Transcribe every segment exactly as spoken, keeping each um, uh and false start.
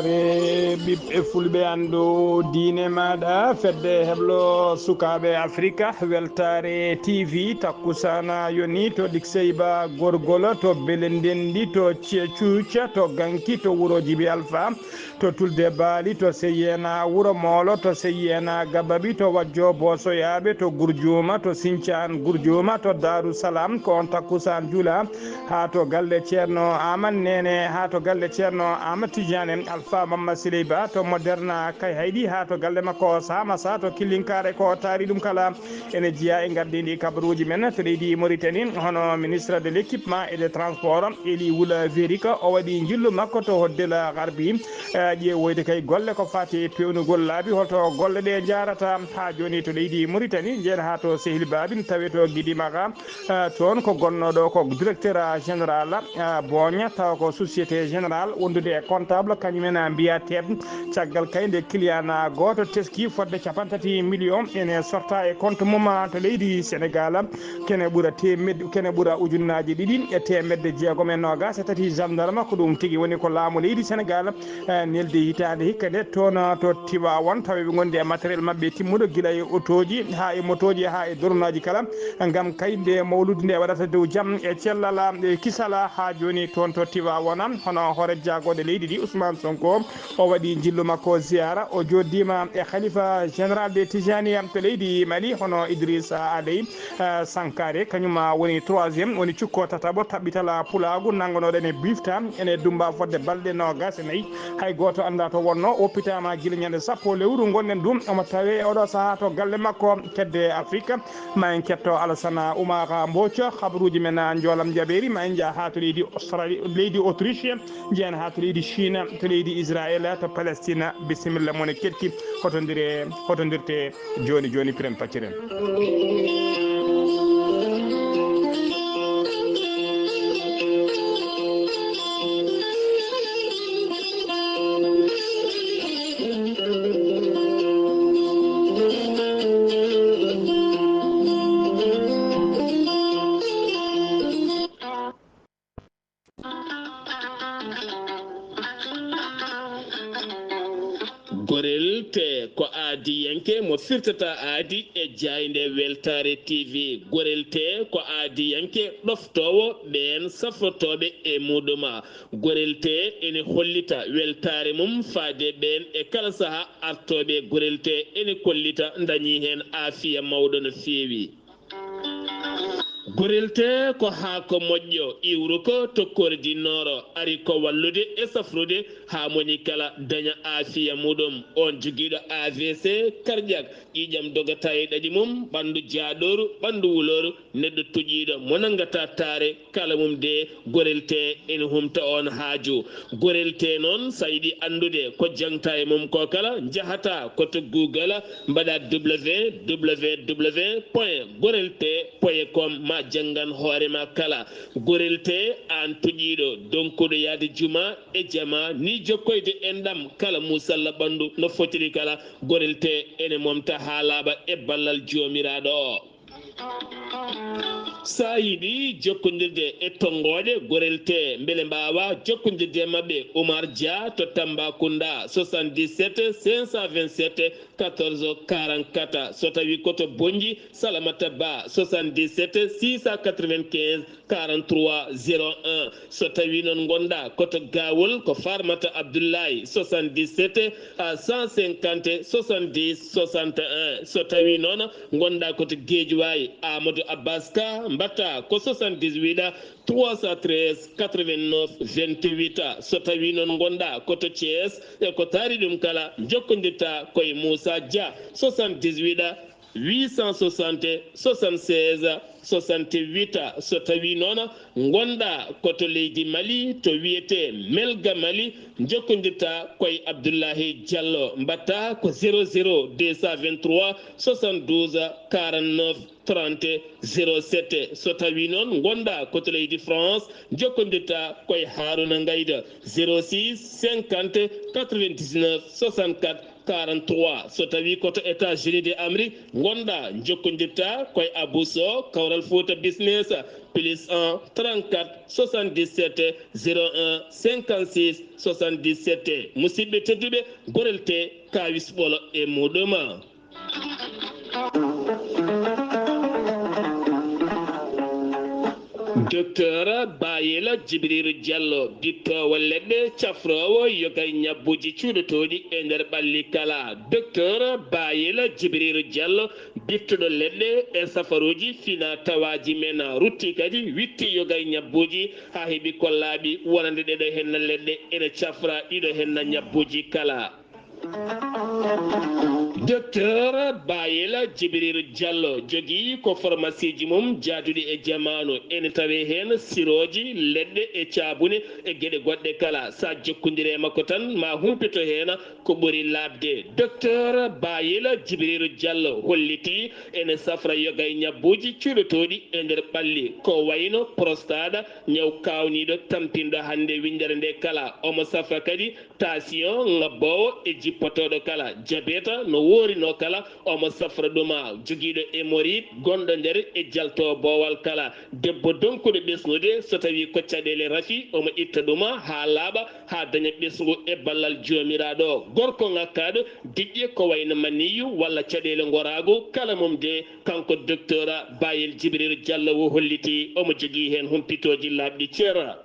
Ɓiɓɓe fulɓe, anndu diine maaɗa. Fedde heblo sukaaɓe Afrika, weltaare T V, takkusaana yoni to Likseyba Gorgol, to Belendendi, to Ce-, Cuuca, to Ganki, to Wuro Jibi Alfa, to Tulde Baali, to Seyena Wuro Moolo, to Seyena Gababi, to Wajjo Boosoyaaɓe, to Gurjuuma, to Sincaan Gurjuuma, to Daaru Salaam. Ko on takkusaan jula haa to galle Ceerno Aman Neene, haa to galle Ceerno Aman Tijaane Alfa Mamma Siley Ba, to Moderna Kay Hayɗi, haa to galle makko Samasa, to Killinkaare. Ko taari ɗum kala ene jeyaa e ngardiindi kabaruuji men to leydi Mauritanie, hono ministre de l'équipement et des transports, Eli Wula Verika, o waɗi njillu makko to Hoddela Garbi, eh, ƴeewoyde kay golle ko faati e peewnugol laabi, holto golle ɗe njaarata haa jooni to leydi Mauritanie. Njeen haa to Sehil Babin, tawe to Gidimaka, eh, toon ko gonnooɗo ko directeur général, eh, Boña, tawa ko Société Générale wondude e comptable, kañum en mbiyateeɓe. Caggal kay nde client gooto teski fodde cappanɗe tati million ene sorta e compte mum to leydi Sénégal, kene ɓura temed-, kene ɓura ujunnaaji ɗiɗi e teemedde jeegom e noogas e tati gendarme, ko ɗum tigi woni ko laamu leydi Sénégal, eh, neldi hitaande hikka nde toon to Tivaouane, tawa ɓe ngondi e matériel maɓɓe timmuɗo gila e otooji haa e motooji haa e dornaaji kala, ngam kay nde mawlude nde waɗata dow jam e cellal e kisal haa jooni toon to Tivaouane. Hono hoore jaagooɗe leydi ndi, Ousmane Sonko, o waɗi njillu makko ziyara, o jooɗiima e Khalifa Général de Tijaniya to leydi Mali, hono Idrissa Aley, eh, Sankare, kañum woni troisième, woni cukko tataɓo taɓɓital pulaagu nanngonooɗo ene bifta ene dummba fodde balɗe noogas e nayi. Hay gooto anndaa to wonnoo, woppitaama gila ñande sappo lewru ngonɗen ɗum. Omo tawee e oɗo sahaa to galle makko kedde Afrika. Ma en ketto Alasana Oumar Mbodj, habaruuji men, a, njoolam jaɓeeri. Ma en njah haa to leydi Australie, leydi Autriche, njehen haa to leydi Chine, to leydi Israël, to Palestine. Bisimilla, mone keɗki, hotondire, hotondirte jooni jooni, piren pacciren. Gorel te ko aadiyanke mo firtata aadi e jaaynde Weltaare T V. Gorel te ko aadiyanke ɗoftoowo ɓeen safrotooɓe e muɗum. Gorel te ene hollita weltaare mum faade ɓeen e kala saha artooɓe. Gorel te ene kollita ndañi heen aafiya mawɗo no feewi. Gorel te ko haako moƴƴo, iwruko to kordi nooro, ari ko wallude e safrude haa moni kala daña aafiya muɗum. On jogiiɗo A V C cardiaque, ƴiiƴam dogata e ɗaɗi mum, ɓanndu jaaɗooru, ɓanndu wulooru, neɗɗo toƴiiɗo mo nanngata taare, kala mum de, Gorel te ene humta on haaju. Gorel te noon, so a yiɗi anndude ko jaŋta e mum ko kala, njahata ko to Google, mbaɗa W W W point gorel te point com, ma janngan hoore ma kala. Gorel te, aan toƴiiɗo, donkuɗo yahde juma e jama, ni jokkoyde enɗam kala musalla ɓanndu no fotiri kala, Gorel te ene momta haa laaɓa e ballal Joomiraaɗo o. So a yiɗi jokkondirde e tonngooɗe Gorel te, mbele mbaawa jokkondirde e maɓɓe, Oumar Dia to Tambacounda, soixante-dix-sept cinq cent vingt-sept quatorze quarante-quatre. So tawii ko to Bonnji, Salamata Ba, soixante-dix-sept six cent quatre-vingt-quinze quarante-trois zéro un. So tawii noon ngonɗaa ko to Gawol, ko Farmata Abdoulaye, soixante-dix-sept à cent cinquante soixante-dix soixante et un. So tawii noon ngonɗaa ko to Guédiawaye, Amadou Abbas Ka, mbaɗtaa ko soixante-dix-huit trois cent treize quatre-vingt-neuf vingt-huit. So tawii noon ngonɗaa ko to Thiès, e ko taari ɗum kala, njokkondirtaa ko e Moussa Dia, soixante-dix-huit huit cent soixante soixante-seize soixante-huit. So tawii noon ngonɗaa ko to leydi Mali, to wiyetee Melga Mali, njokkondirtaa ko e Abdoulahi Diallo, mbaɗtaa ko zéro zéro deux cent vingt-trois soixante-douze quarante-neuf trente zéro sept. So tawii noon ngonɗaa ko to leydi France, njokkondirtaa ko e Harouna Ngayda, zéro six cinquante quatre-vingt-dix-neuf soixante-quatre quarante-trois. So tawii ko to États-Unis de Amérique ngonɗaa, njokkondirtaa ko e Abou Sow, Kawral Fouta Business, plus un, trente-quatre, soixante-dix-sept, zéro un, cinquante-six, soixante-dix-sept. Musidɓe tedduɓe, gorel te kaawis ɓolo e muɗum. Docteur Bayela Jibriru Diallo, bittoowo leɗɗe, cafroowo yoga e ñabbuuji cuuɗotooɗi e nder ɓalli kala. Docteur Bayela Jibriru Diallo, bittuɗo leɗɗe e safaruuji fina tawaaji men, rutti kadi witti yoga e ñabbuuji haa heɓi kollaaɓi wonande ɗeɗo henna leɗɗe ene cafra ɗiɗo henna ñabbuuji kala. Docteur Bayela Jibriru Diallo jogii ko pharmacie ji mum jaaduɗi e jamaanu. Ene tawee heen sirooji, leɗɗe e caabune e geɗe goɗɗe kala. Sa jokkondire e makko tan, ma humpito heen ko ɓuri laaɓde. Docteur Bayela Jibriru Diallo hollitii ene safra yoga e ñabbuuji cuuɗotooɗi e nder ɓalli, ko wayno prostate, ñaw kaawniiɗo tampinɗo hannde winndere nde kala. Omo safra kadi tension ŋabboowo e jippotooɗo kala, jabeta no woorinoo kala, omo safra ɗuma, jogiiɗo hémorroïde gonɗo nder e jaltoowo boowal kala, debbo donkuɗo ɓesnude, so tawii ko caɗeele rafi, omo itta ɗuma haa laaɓa, haa daña ɓesngu e ballal Joomiraaɗo. Gorko ŋakkaaɗo diƴƴe ko wayno maniyu walla caɗeele ngoraagu, kala mum de, kanko Docteur Bayel Jibril Diallo o hollitii omo jogii heen humpitooji laaɓɗi cer.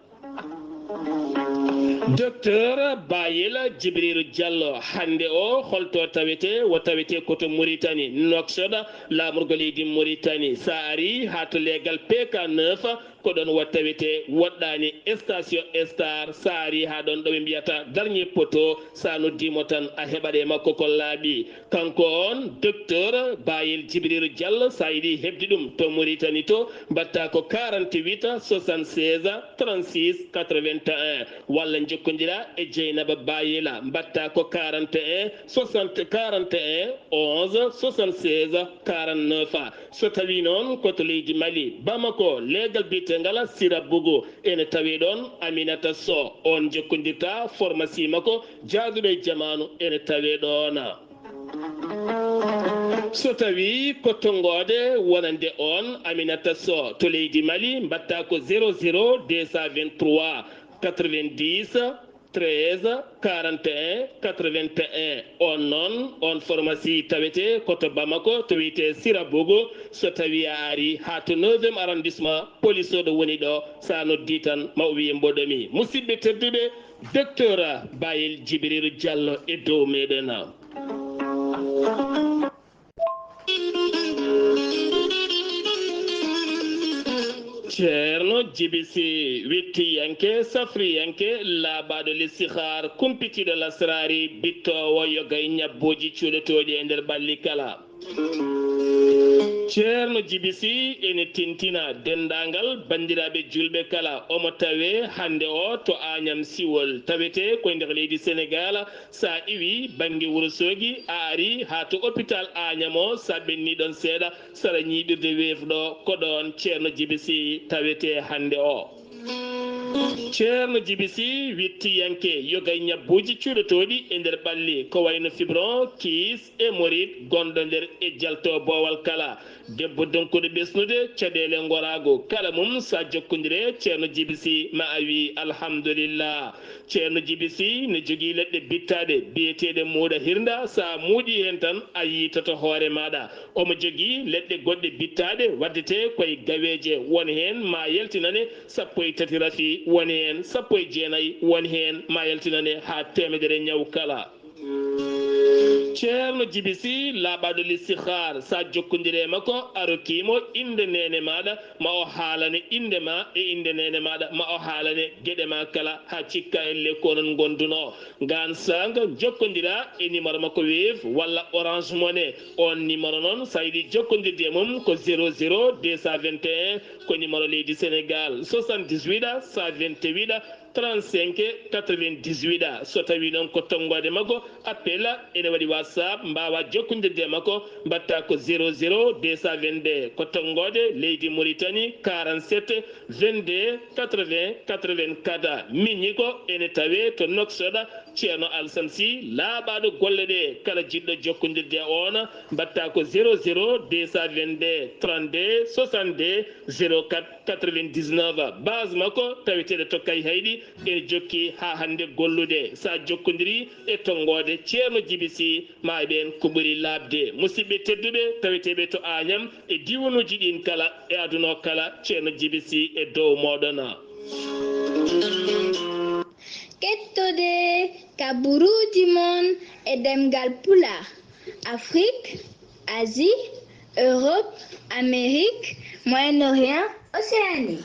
Docteur Bayel Jibril Diallo, hannde o holto tawete? O tawete ko to Mauritanie, Nouakchott, laamorgo leydi Mauritanie. Sa ari haa to leegal P K neuf, ko ɗon o tawete, woɗɗaani station Star. Sa ari haa ɗon ɗo ɓe mbiyata Dernier Poteau, sa noddiimo tan a heɓat e makko ko laaɓi. Kanko on, Docteur Bayel Jibril Diallo, sa yiɗi heɓde ɗum to Mauritanie to, mbaɗta ko quarante-huit soixante-seize trente-six quatre-vingt-un, walla njokkondira e Dieynaba Bayela, mbaɗta ko quarante et un soixante, quarante et un onze soixante-seize quarante-neuf. So tawii noon ko to leydi Mali, Bamako, leegal biyetengal Sira Bougou, ene tawee ɗoon Aminata Sow. On jokkondirta pharmacie makko jaaduɗo e jamaanu, ene tawee ɗoon. So tawii ko tonngoode wonande on Aminata Sow to leydi Mali, mbaɗta ko zéro zéro deux cent vingt-trois quatre-vingt-dix treize quarante et un quatre-vingt-un. On noon, on pharmacie tawete ko to Bamako, to wiyetee Sira Bougou. So tawii a ari haa to neuvième arrondissement, police o ɗo woni ɗo, sa noddi tan ma o wiye mboɗo mi. Musidɓe tedduɓe, Docteur Bayel Jibril Diallo e dow meɗen. Ceerno Jibi Si, wittiyanke, safriyanke, laaɓaaɗo listihaar, kumpitiiɗo lasraari, bittoowo yoga e ñabbuuji cuuɗotooɗi e nder ɓalli kala. Ceerno Jibi Si ene tintina denndaangal banndiraaɓe juulɓe kala. Omo tawee hannde o to Aañam Siwol, tawetee ko e nder leydi Senegaal. Sa iwi bannge Wuro Soogi, a ari haa to hôpital Aañam o, sa ɓenni ɗon seeɗa, sara ñiiɓirde weefɗo, ko ɗoon Ceerno Jibi Si tawetee hannde o. Ceerno Jibi Si, wittiyanke, yoga e ñabbuuji cuuɗotooɗi e nder ɓalli, ko wayno fibron, kiis, hémorroïde, gonɗo nder e jalto boowal kala. Debbo donkuɗo ɓesnude, caɗeele ngoraago, kala mum sa jokkondire Ceerno Jibi Si, ma a wi alhamdulillah. Ceerno Jibi Si ne jogii leɗɗe bittaaɗe biyeteeɗe muuɗa hirnda, sa muuɗi heen tan a yiitoto hoore maaɗa. Omo jogii leɗɗe goɗɗe bittaaɗe waddetee ko e gaweeje, won heen ma yaltinane sappo e tati rafi, won heen sappo e jeenayi, won heen ma yaltinane haa teemedere ñaw kala. Ceerno Jibi Si, laaɓaaɗo listihaar, sa jokkondire e makko, a rokkii mo innde neene maaɗa, ma o haalane innde ma e innde neene maaɗa, ma o haalane geɗe ma kala, haa cikka elle ko onon ngondunoo. Ngaan saanga jokkondira e numéro makko Wave walla Orange Money. On numéro noon, sa yiɗi jokkondirde e mum, ko zéro zéro deux cent vingt et un, ko numéro leydi Sénégal, soixante-dix-huit cent vingt-huit trente-cinq quatre-vingt-dix-huit. So tawii noon ko tonngoode makko, appel, ene waɗi WhatsApp, mbaawa jokkondirde e makko, mbaɗta ko zéro zéro deux cent vingt-deux, ko tonngoode leydi Mauritanie, quarante-sept vingt-deux quatre-vingts quatre-vingt-quatre. Miñi ko ene tawee to Nouakchott, Ceerno Alsan Si laaɓaaɗo golle ɗe, kala jiɗɗo jokkondirde e oon, mbaɗtaa ko zéro zéro deux cent vingt-deux trente-deux soixante-deux zéro quatre quatre-vingt-dix-neuf. Base makko taweteeɗo to Kayhayɗi ene jokki haa hannde gollude. So a jokkondirii e tonngoode Ceerno Jibi Si, ma heɓ heen ko ɓuri laaɓde. Musidɓe tedduɓe taweteeɓe to Aañam e diiwanuuji ɗiin kala e aduna o kala, Ceerno Jibi Si e dow mooɗon. Kettode kaburuuji mon e ɗemngal Pulaar, Afrik, Asie, Europe, Amérique, Moyen-Orient, Océanie.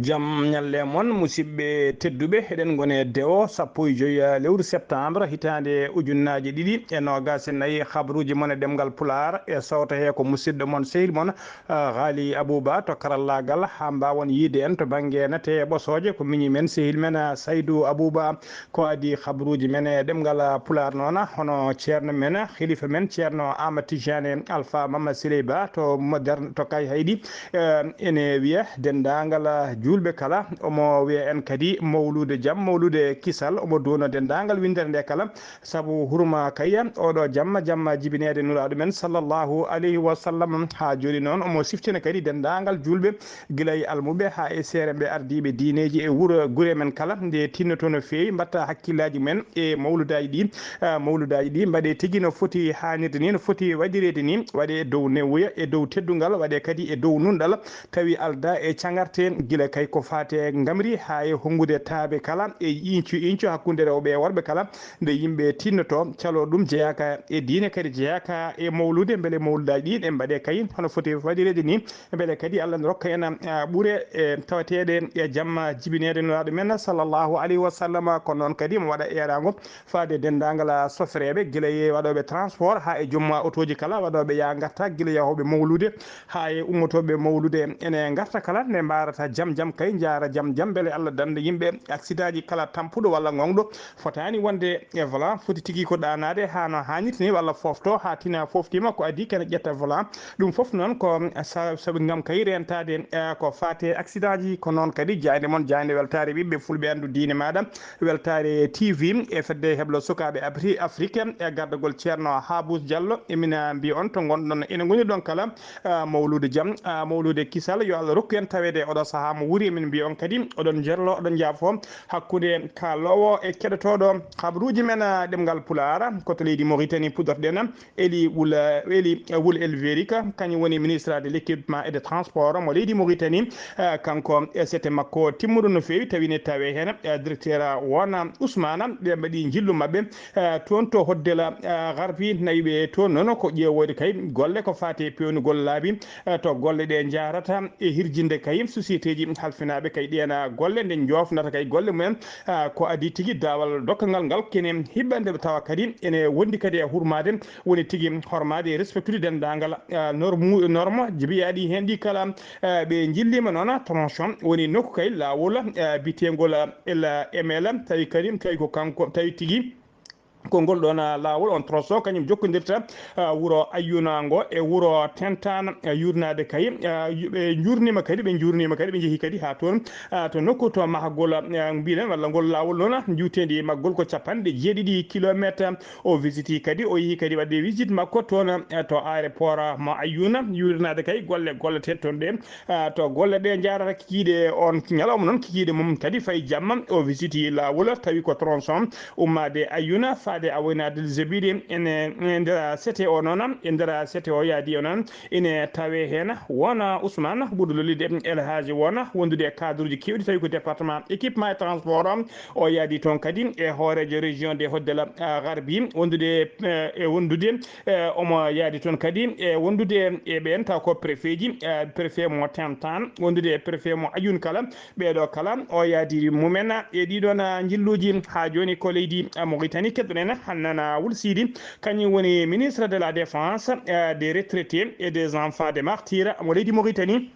Jam ñalle mon, musidɓe tedduɓe, eɗen ngoni e dewo sappo e joy lewru septembre, hitaande ujunnaaje ɗiɗi e noogaas e nayi. Habaruuji mon e ɗemngal Pulaar e sawto he ko musidɗo mon, sehil mon, ah, Haali Abuuba to karallaagal, haa mbaawon yiyde en to bannge nate e ɓosooje, ko miñi men, sehil men, ah, Saydu Abuuba. Ko adii habaruuji men e ɗemngal Pulaar noon, hono ceerno men, helifa men, Ceerno Aamadu Tijaani Alfaa Mamma Siley Ba to Moderne, to Kayhayɗi, eh, ene wiya denndaangal juulɓe kala, omo wiya en kadi mawluude jam, mawluude kisal, omo duwano denndaangal winndere nde kala, sabu hurma kay oɗo jamma, jamma jibineede Nulaaɗo men sallallahu alayhi wa sallam. Haa jooni noon, omo siftina kadi denndaangal juulɓe, gila e almuɓe haa e seeremɓe ardiiɓe diineeji e wuro, gure men kala, nde tinnoto no feewi, mbaɗta hakkillaaji men e mawludaaji ɗi. Ah, mawludaaji ɗi mbaɗe tigi no foti haanirde ni, no foti waɗireede ni, waɗe e dow newuya, e dow teddungal, waɗe kadi e dow nunɗal, tawi aldaa e caŋarte, gila kay ko faati e ngamri haa e honngude taabe kala, e iincu iincu hakkunde rewɓe e worɓe kala, nde yimɓe tinnoto, calo ɗum jeyaaka e diine, kadi jeyaaka e mawlude, mbele mawludaaji ɗi ɗe mbaɗe kay hono foti waɗireede ni, mbele kadi Allah ne rokka en, ah, ɓure, e taweteeɗe e jamma jibineede Nulaaɗo men sallallahu alayhi wa sallam. Kono noon kadi mo waɗa eeraango faade denndaangal, ah, sofreeɓe, gila e waɗooɓe transport haa e joom otooji kala, waɗooɓe yaa ngarta, gila yahooɓe mawlude haa e ummotooɓe mawlude ene ngarta kala, nde mbaarata jam jam kay, njaara jam jam, mbele Allah dannda yimɓe accident ji kala tampuɗo walla ngoŋɗo fotaani wonde e volant, foti tigi ko ɗaanaade haa no haanirta ni, walla foofto haa tina fooftiima, ko adii kene ƴetta volant. Ɗum fof noon ko sa-, sabu ngam kay reentaade, eh, ko faati e accident ji. Ko noon kadi jaaynde mon, jaaynde weltaare ɓiɓɓe fulɓe, anndu diine maaɗa, weltaare T V e fedde heblo sukaaɓe Afri-, Afrique e gardagol Ceerno Habous Diallo. Emin mbiya on to ngonɗon, ene ngoni ɗon kala, ah, mawluude jam, ah, mawluude kisal. Yo Allah rokku en taweede e oɗo sahaa mo wuuri. Emin mbiya on kadi oɗon njerlo, oɗon njaafo hakkunde kaaloowo e keɗotooɗo habaruuji men, ah, ɗemngal Pulaar, ko to leydi Mauritanie puɗɗorɗen. Eli Wul, Eli Wul El Verika, kañum woni ministre de l'équipement et de transport mo leydi Mauritanie. Eh, kanko e sete makko timmuɗo no feewi, tawi ne tawe heen, eh, directeur wona Ousmane, ɓe mbaɗi njillu maɓɓe, eh, toon to Hoddela, eh, Garbi, nawi ɓe toon noon ko ƴeewoyde kay golle ko faati e peewnugol laabi, eh, to golle ɗe njahrata e hirjinde kay société ji halfinaaɓe kay ɗeen golle, nde njoofnata kay golle mumen, eh, ko adii tigi daawal dokkangal ngal kene hiɓɓande tawa kadi ene wondi kadi e hurmaade, woni tigi hormaade e respectude denndaangal, eh, norme, norme jibiyaaɗi heen ɗi kala, eh, ɓe njilliima noon tronçon woni nokku kay laawol, eh, biyeteengol, eh, L M L, tawi kadi, tawi ko kanko, tawi tigi ko ngol ɗoon, ah, laawol on tronçon kañum jokkondirta, ah, wuro Ayyuna ngo e wuro Tentan, ah, yuurnaade kay, ah, yu-, ɓe njuurniima kadi, ɓe njuurniima kadi, ɓe njehi kadi haa toon, ah, to nokku to mahagol, ah, mbiɗen walla ngol laawol noon, njuuteendi maggol ko capanɗe jeeɗiɗi kilometer. O visiti kadi, o yehi kadi waɗde visite makko toon, ah, to aéroport mo Ayyuna, yuurnaade kay golle golleteeɗe toon ɗe, ah, to golle ɗe njahrata kikiiɗe on ñalawma noon, kikiiɗe mum kadi fayi jamma, o visiti laawol, tawi ko tronçon ummaade Ayyuna faade Awoynaade Zebiɗi. Ene, e nder sete o noon, e nder sete o yaadi o noon, ene tawe heen wona Ousmane ɓurɗo lollude El Hadji wona wondude e cadre uji keewɗi, tawi ko département équipement et transport. O yaadi toon kadi e hooreejo région de Hoddela, ah, Garbi, wondude, eh, e wondude, eh, omo yaadi toon kadi e wondude e ɓeen taw ko préfet ji, eh, préfet mo Tentan, wondude e préfet mo Ayyun kala. Ɓeeɗo kala o yaadi mumen e ɗiɗon, ah, njilluuji. Haa jooni ko leydi, ah, Mauritanie keɗɗoɗen Hannana Wul Sidi, kañum woni ministre de la défense, eh, des retraités et des enfants des martyrs mo leydi Mauritanie.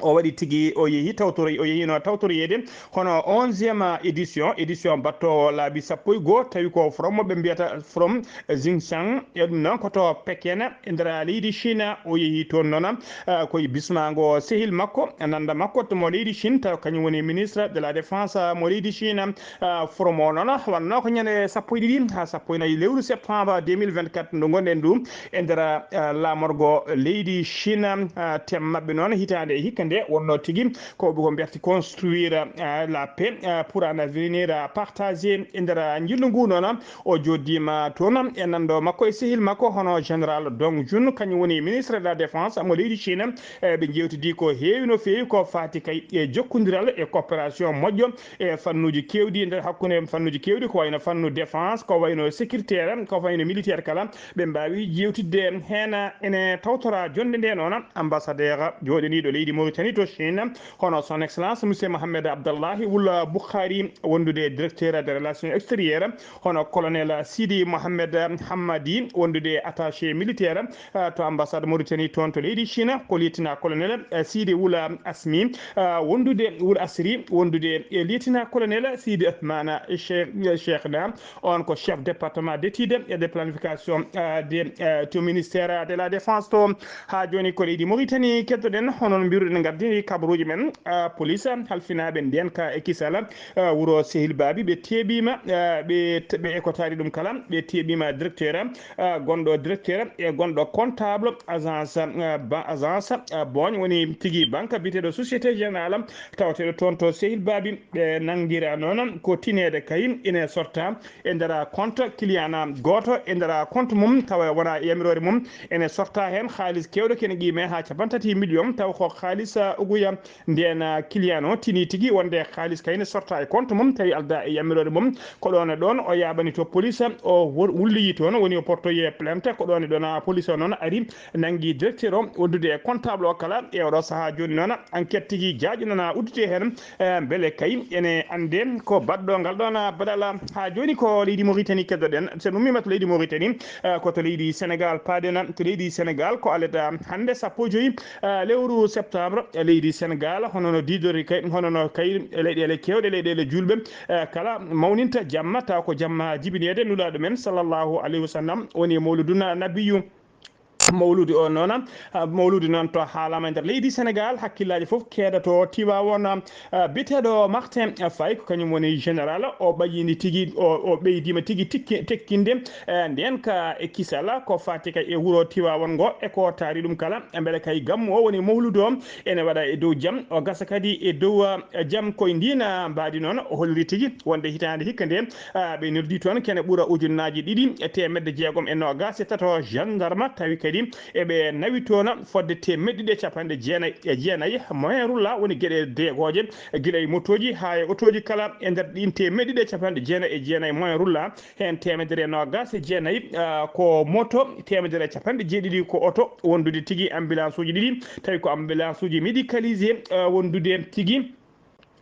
O waɗi tigi, o yehi tawtoroy, o yehino tawtoroyeede hono onzième édition, édition battoowo laabi sappo e goo, tawi ko from mo ɓe mbiyata from Xinjiang. E ɗum noon ko to Peken, e nder leydi Chine, o yehi toon noon, ah, koye bismaango sehil makko, nannda makko to mo leydi Chine, taw kañum woni ministre de la défense, ah, mo leydi Chine, ah, from o noon, wonnoo ko ñande sappo e ɗiɗi haa sappo e nayi lewru septembre deux mille vingt-quatre ndu ngonɗen ndu, e nder, ah, laamorgo leydi Chine, ah, thème maɓɓe noon hitaande e hikka nde wonnoo tigi ko ɓe ko mbiyata construire, ah, la paix, ah, pour un avenir, ah, partagé. E nder njillu ngu noon, o jooɗiima toon e nanndo makko e sehil makko hono général Dong Jun, kañum woni ministre de la défense mo leydi Chine. E ɓe njeewtidi ko heewi no feewi ko faati kay e jokkondiral e coopération moƴƴo e fannuuji keewɗi nder hakkunde fannuuji keewɗi, ko wayno fannu défense, ko wayno sécuritaire, ko wayno militaire kala. Ɓe mbaawi jeewtidde heen. Ene tawtora jonnde nde noon, ambassadeur jooɗaniiɗo leydi Mauritanie to Chine, hono son excellence monsieur Mohamed Abdallahi Wul Bukhari, wondude directeur des relations extérieures, hono colonel Sidi Mohamed Hammadi, wondude attaché militaire, eh, to ambassade Mauritanie toon to leydi Chine, ko lieutenant colonel, eh, Sidi Wul Asmi, eh, wondude Wul Asri, wondude e lieutenant colonel Sidi Ahmana Cheikh, Cheikhna, on ko chef département d'études et de planification, eh, de, eh, to ministère de la défense to. Haa jooni ko leydi Mauritanie keddoɗen, hono no mbiruɗen, ngardini kabaruuji men, eh, police, halfinaaɓe ndeenka e kisal, eh, wuro Sehil Baabi, ɓe teeɓiima, eh, ɓe, ɓe ekkotaari ɗum kala, ɓe teeɓiima directeur, eh, gonɗo directeur e gonɗo comptable agence, eh, ba-, agence, eh, Bogne, woni tigi banque biyeteeɗo Société Générale, tawateeɗo toon to Sehil Baabi. Ɓe nanngira noon ko tineede kay ene sorta e nder compte client gooto e nder compte mum, tawa wona e yamiroore mum, ene sorta heen haalis keewɗo kene qiime haa cappanɗe tati million, taw ko haalis, uh, uguya. Ndeen, uh, client o tini tigi wonde haalis kay ne sorta e compte mum, tawi alda e yamiroore mum. Ko ɗoon e ɗoon o yaaɓani to police, o wor-, wulliyi toon, woni o portoye plainte. Ko ɗoon e ɗoon, uh, police o noon ari, nanngi directeur o, wondude e comptable o kala. E oɗo sahaa jooni noon, enquête tigi jaaƴo nana uddite heen, eh, mbele kay ene annde ko baɗɗo ngal ɗoon, ah, baɗala. Haa jooni ko leydi Mauritanie keddoɗen. So en ummiima to leydi Mauritanie, eh, ko to leydi Sénégal paaɗen. To leydi Sénégal ko alata hannde sappo e joyi, eh, lewru septembre. Leydi Sénégal, hono no diidori kay, hono no kay leyɗeele keewɗe, leyɗeele juulɓe, eh, kala mawninta jamma, taw ko jamma jibineede Nulaaɗo men sallallahu alayhi wa sallam, woni Mawludun Nabiyyu. Mawluudi o noon, ah, mawluudi noon to haalaama e nder leydi Sénégal, hakkillaaji fof keedato Tiwaawoon. Ah, biyeteeɗo Martin Faye, ko kañum woni général, o ɓayyini tigi, o, o ɓeydiima tigi tikki-, tekkinde, eh, ndeen ka e kisal, ko faati kay e wuro Tiwaawoon ngo, e ko taari ɗum kala. Mbele kay gammu o woni mawluudu o ene waɗa e dow jam, o gasa kadi e dow, ah, jam. Koye ndiin, ah, mbaadi noon, o holliri tigi wonde hitaande hikka nde, ah, ɓe noddi toon kene ɓura ujunnaaji ɗiɗi e teemedde jeegom e noogaas e tato gendarme, tawi kadi eɓe nawi toon fodde teemedde ɗiɗi e capanɗe jeenayi e jeenayi moyen rulla, woni geɗe deegooje, gila e motooji haa e otooji kala. E nder ɗiin teemedde ɗiɗi e capanɗe jeenayi e jeenayi moyen rulla, heen teemedere e noogaas e jeenayi, ah, ko moto, teemedere e capanɗe jeeɗiɗi ko oto, wondude tigi ambulance uji ɗiɗi, tawi ko ambulance uji médicalisé, ah, wondude tigi,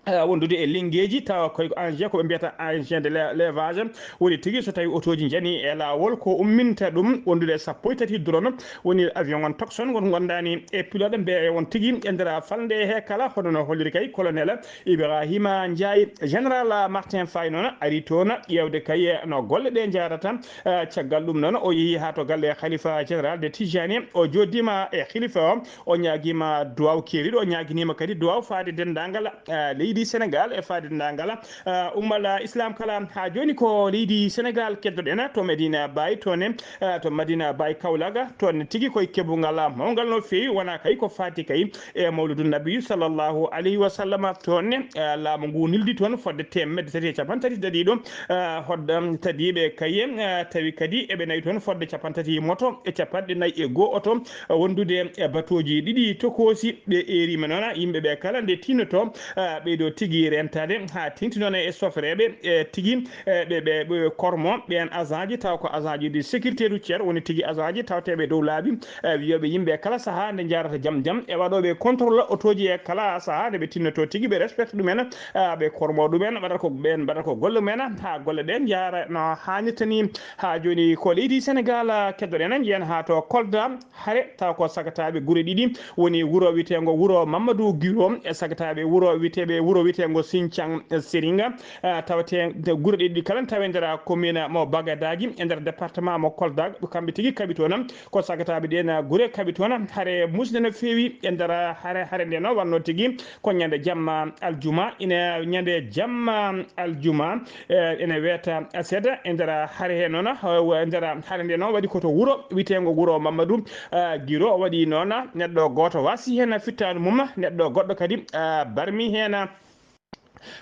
eh, wondude e linngeeji, tawa koye engin ko ɓe mbiyata engin de le-, levage, woni tigi so tawi otooji njani e laawol, ko umminta ɗum, wondude e sappo e tati drone, woni avion on tokson, ngon gondaani e pilote, mbeya on tigi e nder falnde he kala, hono no holliri kay colonel Ibrahima Ndiaye. Général Martin Faye noon ari toon ƴeewde kay no golle ɗe njahrata. Eh, caggal ɗum noon, o yehi haa to galle Khalifa Général de Tijani, o jooɗiima e Khalifa o, o ñaagiima duwaaw keeriiɗo, o ñaaginiima kadi duwaaw faade denndaangal, ah, leydi Sénégal e faade denndaangal, ah, ummal, ah, Islam kala. Haa jooni ko leydi Sénégal keddoɗen, to Medina Baye, to ne, ah, to Medina Baye Kaolack, to ne tigi koye keɓungal, ah, mawngal no feewi, wona kay ko faati kay e Mawludu Nabi sallallahu alayhi wa sallam. To ne, ah, laamu ngu nildi toon fodde teemedde tati e capanɗe tati dadiiɗo, ah, hoɗde tadiiɓe kay, ah, tawi kadi eɓe nawi toon fodde capanɗe tati moto e capanɗe nayi e goo oto, wondude e batooji ɗiɗi tokoosi. Ɓe eeriima noon, yimɓe ɓe kala nde tinnoto, ah, ɓe ɗo tigi rentaade haa teŋti noon e sofreeɓe, e tigi, e ɓe, ɓe, ɓe kormo ɓeen agent ji, taw ko agent ji de sécurité routière woni tigi agent ji tawteeɓe dow laabi, e wiyooɓe yimɓe kala sahaa nde njaarata jam jam, e waɗooɓe contrôle otooji e kala sahaa nde ɓe tinnoto tigi ɓe respecte ɗumen, e ɓe kormo ɗumen, mbaɗata ko ɓeen, mbaɗata ko golle mumen haa golle ɗe njaara no haanirta ni. Haa jooni ko leydi Senegaal keddoɗen, njiyen haa to Kolda, hare taw ko sagataaɓe gure ɗiɗi woni wuro wiyeteengo wuro Mamadou Giro e sagataaɓe wuro wiyeteeɓe wuro wiyeteengo Sinthiang Siringa, ah, tawetee gure ɗiɗi kala tawe nder commune mo Bagadagi e nder département mo Kolda, kamɓe tigi kaɓi toon. Ko sagataaɓe ɗeen gure kaɓi toon. Hare musde no feewi e nder hare, hare nde no wannoo tigi ko ñande jamma aljuma, ina ñande jamma aljuma, eh, ene weeta seeɗa e nder hare he noon, eh, e nder hare nde noon waɗi ko to wuro wiyeteengo wuro Mamadou, eh, Giro, waɗi noon neɗɗo gooto waasi heen fittaandu mum, neɗɗo goɗɗo kadi, eh, barmi heen.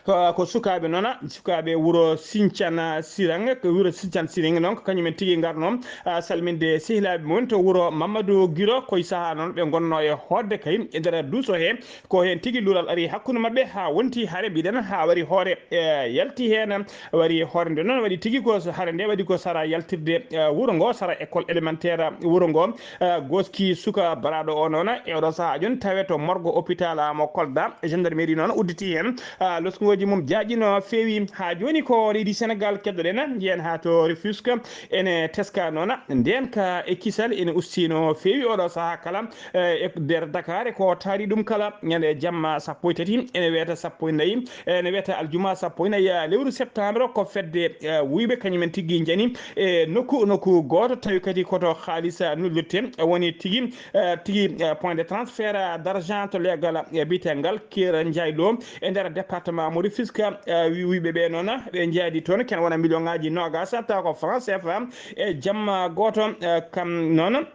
Ko, ko sukaaɓe noon, sukaaɓe wuro Sincana Sirang, ko wuro Sincana Sirang noon, ko kañumen tigi ngarnoo, ah, salminde sehilaaɓe mum to wuro Mamadou Giro, koye sahaa noon ɓe ngonnoo e hootde kay e nder duuso he. Ko heen tigi luural ari hakkunde maɓɓe haa wonti hare, mbiɗen haa wari hoore, e, yalti heen, wari hoore nde noon waɗi tigi ko hare nde waɗi ko sara yaltirde, e, wuro ngo, sara école élémentaire wuro ngo, e, goski suka baraaɗo o noon e oɗo sahaa jooni tawe to morgue hôpital mo Kolda, gendarmerie noon udditi heen, e, loskungooji mum jaaƴi no feewi. Haa jooni ko leydi Senegaal keddoɗen, njiyen haa to Rufisque ene teska noon ndeen ka e kisal ene usti no feewi oɗo sahaa kala, e, e nder Dakar, e ko taari ɗum kala, ñande jamma sappo e tati, ene wiyata sappo e nayi, ene wiyata aljuma sappo e nayi, eh, lewru septembre, ko fedde, eh, wuyɓe kañumen tigi njani e nokku, nokku gooto, tawi kadi koto haalis, eh, nuldirte, eh, woni tigi, eh, tigi, eh, point de transfert, eh, d'argent to leegal, eh, biyeteengal Kira Ndiaye Lo e nder département mo Rufisque, eh, wi-, wuyɓe ɓe noon, ɓe njaadi toon, ken wona million ŋaaji noogas, taw ko franc C F A, e jamma gooto, eh, kam noon.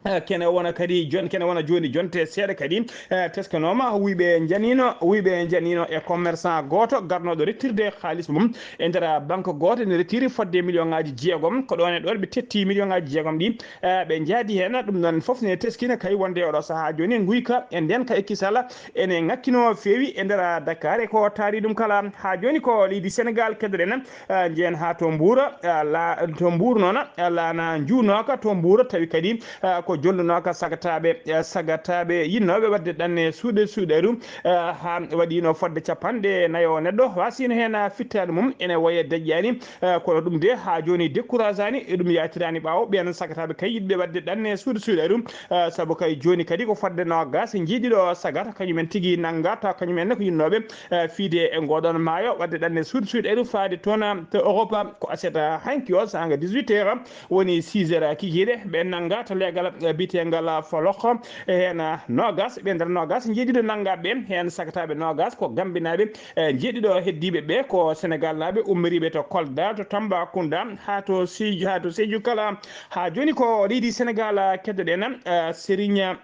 Eh, kene wona kadi jon-, kene wona jooni jonte seeɗa kadi, eh, teskanooma wuyɓe njaniino, wuyɓe njaniino e commerçant gooto garnooɗo rettirde haalis mum e nder banque gooto, ene rettiri fodde million ŋaaji jeegom. Ko ɗoon e ɗoon ɓe tetti million ŋaaji jeegom ɗi, eh, ɓe njaadi heen. Ɗum noon fof ne teskina kay wonde oɗo sahaa jooni nguyka e ndeen ka e kisala ene ŋakkinoo feewi e nder Dakar. E ko taari ɗum kala haa jooni ko leydi Senegaal keddoɗen, eh, njiyen haa to Mbuur, eh, la-, to Mbuur noon, eh, laana njuunooka to Mbuur, tawi kadi, eh, ko jonnunooka sagataaɓe, eh, sagataaɓe yinnooɓe waɗde ɗanne suuɗe suuɗeeru, eh, haa waɗiino fodde capanɗe nayo neɗɗo waasiino heen, eh, fittaandu mum ene wayi deƴƴaani, eh, kono ɗum de haa jooni décourageaani, e ɗum yaaciraani ɓaawo. Ɓeen sagataaɓe kay yiɗɓe waɗde ɗanne suuɗe suuɗeeru, eh, sabu kay jooni kadi ko fodde noogas njiiɗiɗo sagata kañumen tigi nannga, taw kañumen ne ko yinnooɓe, eh, fiide e ngoɗon maayo, waɗde ɗanne suuɗe suuɗeeru faade toon to Europe. Ko aset hanki o saanga dix-huit heures woni six heures kikiiɗe, ɓe nannga to leegal, eh, biyeteengal Folok, e heen noogas, ɓe nder noogas njeeɗiɗo nanngaɓe, heen sagataaɓe noogas ko Gambinaaɓe, eh, njeeɗiɗo heddiiɓe ɓe ko Senegaalnaaɓe ummoriiɓe to Kolda, to Tambacounda, haa to Sédhiou, haa to Sédhiou kala. Haa jooni ko leydi Senegaal keddoɗen, eh, Serigne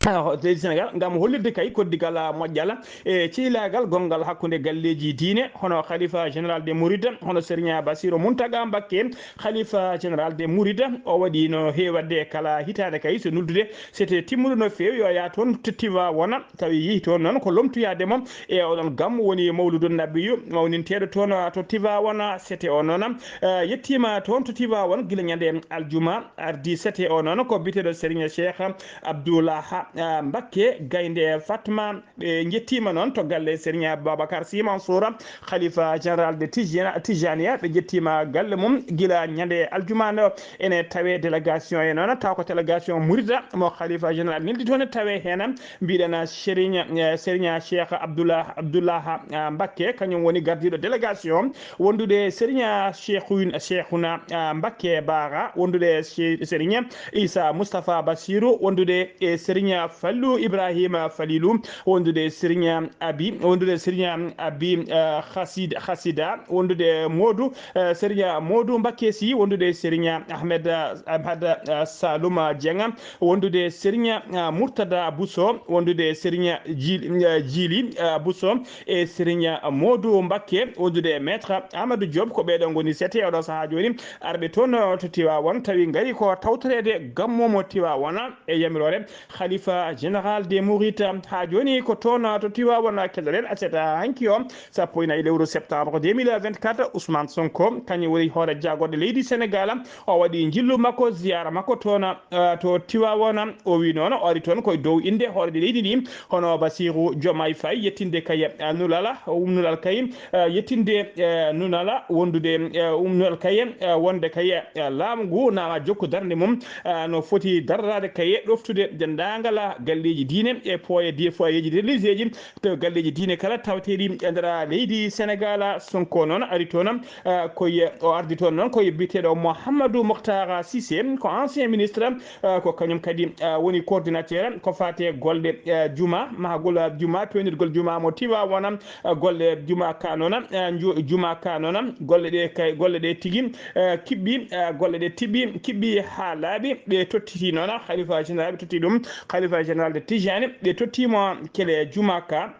Ah, leydi Senegaal, ngam hollirde kay koddigal, ah, moƴƴal e ceylaagal gonngal hakkunde galleeji diine, hono Khalifa Général des Mourides, hono Serigne Bassirou Mountaga Mbacké, Khalifa Général des Mourides, o waɗi no heewatde kala hitaande kay, so nuldude, sete timmuɗo no feewi, yo yaa toon to Tivaouane, tawi yehi toon noon ko lomtoyaade mo e oɗon gam woni Mawludu Nabiyu, mawninteeɗo toon to Tivaouane, sete o noon, eh, yettiima toon to Tivaouane gila ñande aljuma ardi, sete o noon ko biyeteeɗo Serigne Cheikh Abdoulaha, ah, Mbakke Gaynde Fatma. Ɓe njettiima noon to galle Serigne Babacar Sy Mansour, Khalifa Général de Tijana-, Tijaniya. Ɓe njettiima galle mum gila ñande aljuma nde ene tawe délégation e noon, taw ko délégation Mouride mo Khalifa Général neldi toon, tawe heen mbiɗen Serigne, eh, Serigne Cheikh Abdoullah, Abdoullah, ah, Mbakke, kañum woni gardiiɗo délégation wondude Serigne Cheikhoun-, Cheikhuna, ah, Mbakke Bara, wondude Che-, Serigne Issa Moustapha Bassirou, wondude e Serigne Fallou Ibrahima Falilou, wondude Serigne Abi, wondude Serigne Abi, eh, Khasid-, Khasida, wondude Modou, eh, Serigne Modou Mbakke Sy, wondude Serigne Ahmed, eh, Ahmed, eh, Saloum Dieng, wondude Serigne, eh, Mourtada Bousso, wondude Serigne Djil-, eh, Djili, eh, Bousso, e Serigne Modou Mbakke, wondude e Maître Amadou Diop. Ko ɓeeɗo ngoni sete oɗo sahaa jooni, arɓe toon to Tivaouane, tawi ngari ko tawtoreede gammu mo Tivaouane e yamiroore Khalifa Général des Mourides. Haa jooni ko toon to Tiwaawan keɗoɗen aset hanki o, sappo e nayi lewru septembre deux mille vingt-quatre. Ousmane Sonko, kañum woni hoore jaagorɗe leydi Senegal. O waɗi njillu makko, ziyaara makko toon, eh, to Tiwaawan. O wi noon, o ari toon koye dow innde hooreejo leydi ndi, hono Bassirou Diomaye Faye, yettinde kay, eh, nulal, um, nulal kay, eh, yettinde, eh, nulal wondude, eh, um, nulal kay, eh, wonde kay, eh, laamu ngu na jokku darnde mum, eh, no foti daranaade kay ɗoftude denndaangal galleeji diine e foyer di-, foyeeji religieuseji, to galleeji diine kala tawteeɗi e nder leydi Senegal. Sonko noon ari toon, eh, koye, o ardi toon noon koye biyeteeɗo Mouhamadou Mokhtar Cissé, ko ancien ministre, eh, ko kañum kadi, eh, woni coordinateur ko faati e golle, eh, juma, mahgol, eh, juma, peewnirgol juma mo Tiwaawan, eh, golle juma ka noon, eh, nju-, juma ka noon, golle ɗe kay, golle ɗe tigi, eh, kiɓɓi, eh, golle ɗe tiɓɓi, kiɓɓi haa laaɓi, ɓe tottiti noon, khalifa général ɓe totti ɗum, khalifa général de Tijani, ɓe tottimo kele juma ka.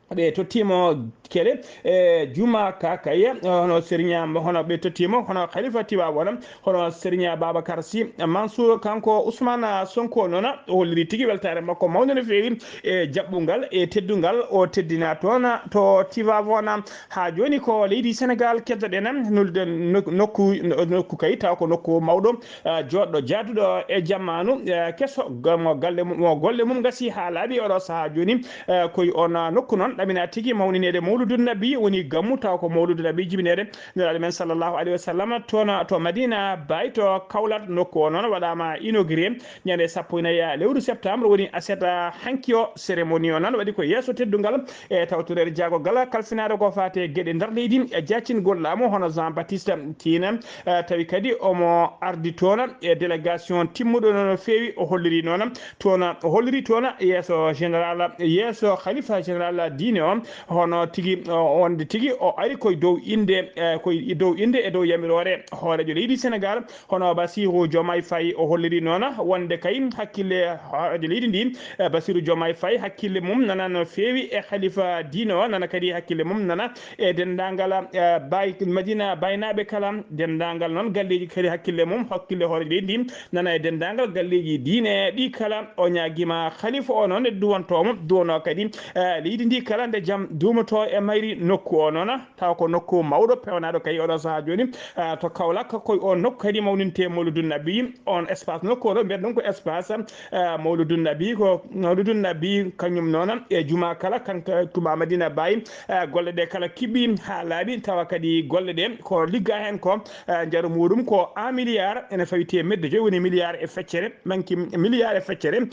Ɓe tottiimo kele, e, juma ka kay, hono serigne am, hono ɓe tottiimo, hono khalifa Tiwaawan, hono serigne Babacar Sy Mansour. Kanko Ousmane Sonko noon, o holliri tigi weltaare makko mawnde no feewi e jaɓɓungal e teddungal o teddina toon to Tiwaawan. Haa jooni ko leydi Senegal keddoɗen, nulde nok-, nokku, nokku kay taw ko nokku mawɗo, eh, jooɗɗo jaaduɗo e jamaanu, eh, keso, ga-, mo galle mum, mo golle mum gasi haa laaɓi oɗo sahaa jooni, eh, koye on, ah, nokku noon ɗamina tigi mawninede Mawludu Nabi woni gammu, taw ko Mawludu Nabi jibineede Nelaaɗo men sallallahu alayhi wa sallam toon to Madina Baye to Kawlat. Nokku o noon waɗaama inauguré ñande sappo e nayi lewru septembre, woni aset, ah, hanki o. Cérémonie o noon waɗi ko yeeso teddungal e tawtoreede jaagorgal kalfinaaɗo ko faati e geɗe nder leydi e jaacingol laamu hono Jean Baptiste Tine, eh, tawi kadi omo ardi toon e délégation timmuɗo no feewi. O holliri noon toon, o holliri toon yeeso général, yeeso khalifa général diine o, hono tigi, o, wonde tigi o ari koye dow innde, eh, koye dow innde e dow yamiroore hooreejo leydi Senegal, hono Bassirou Diomaye Faye. O holliri noon wonde kay hakkille hooreejo leydi ndi, eh, Bassirou Diomaye Faye, hakkille mum nana no feewi e khalifa diine o, nana kadi hakkille mum nana e denndaangal, eh, Baye, Madina Baynaaɓe kala, denndaangal noon galleeji kadi hakkille mum, hakkille hooreejo leydi ndi nana e denndaangal galleeji diine ɗi kala. O ñaagiima khalifa o noon e duwantoomo, duwanoo kadi, eh, leydi ndi kala nde jam duumoto e mayri nokku o noon. Taw ko nokku mawɗo pewnaaɗo kay oɗo sahaa jooni, ah, to Kaolack, koye on nokku kadi mawninte Mawludun Nabi. On espace nokku oɗo mbiyata ɗum ko espace, ah, Mawludun Nabi, ko Mawludun Nabi kañum noon e juma kala, kanka juma Madina Baye, ah, golle ɗe kala kiɓɓi haa laaɓi, tawa kadi golle ɗe ko ligga heen ko, ah, njaru muɗum ko un milliard, ene fawi teemedde joyi woni milliard e feccere, manki milliard e feccere,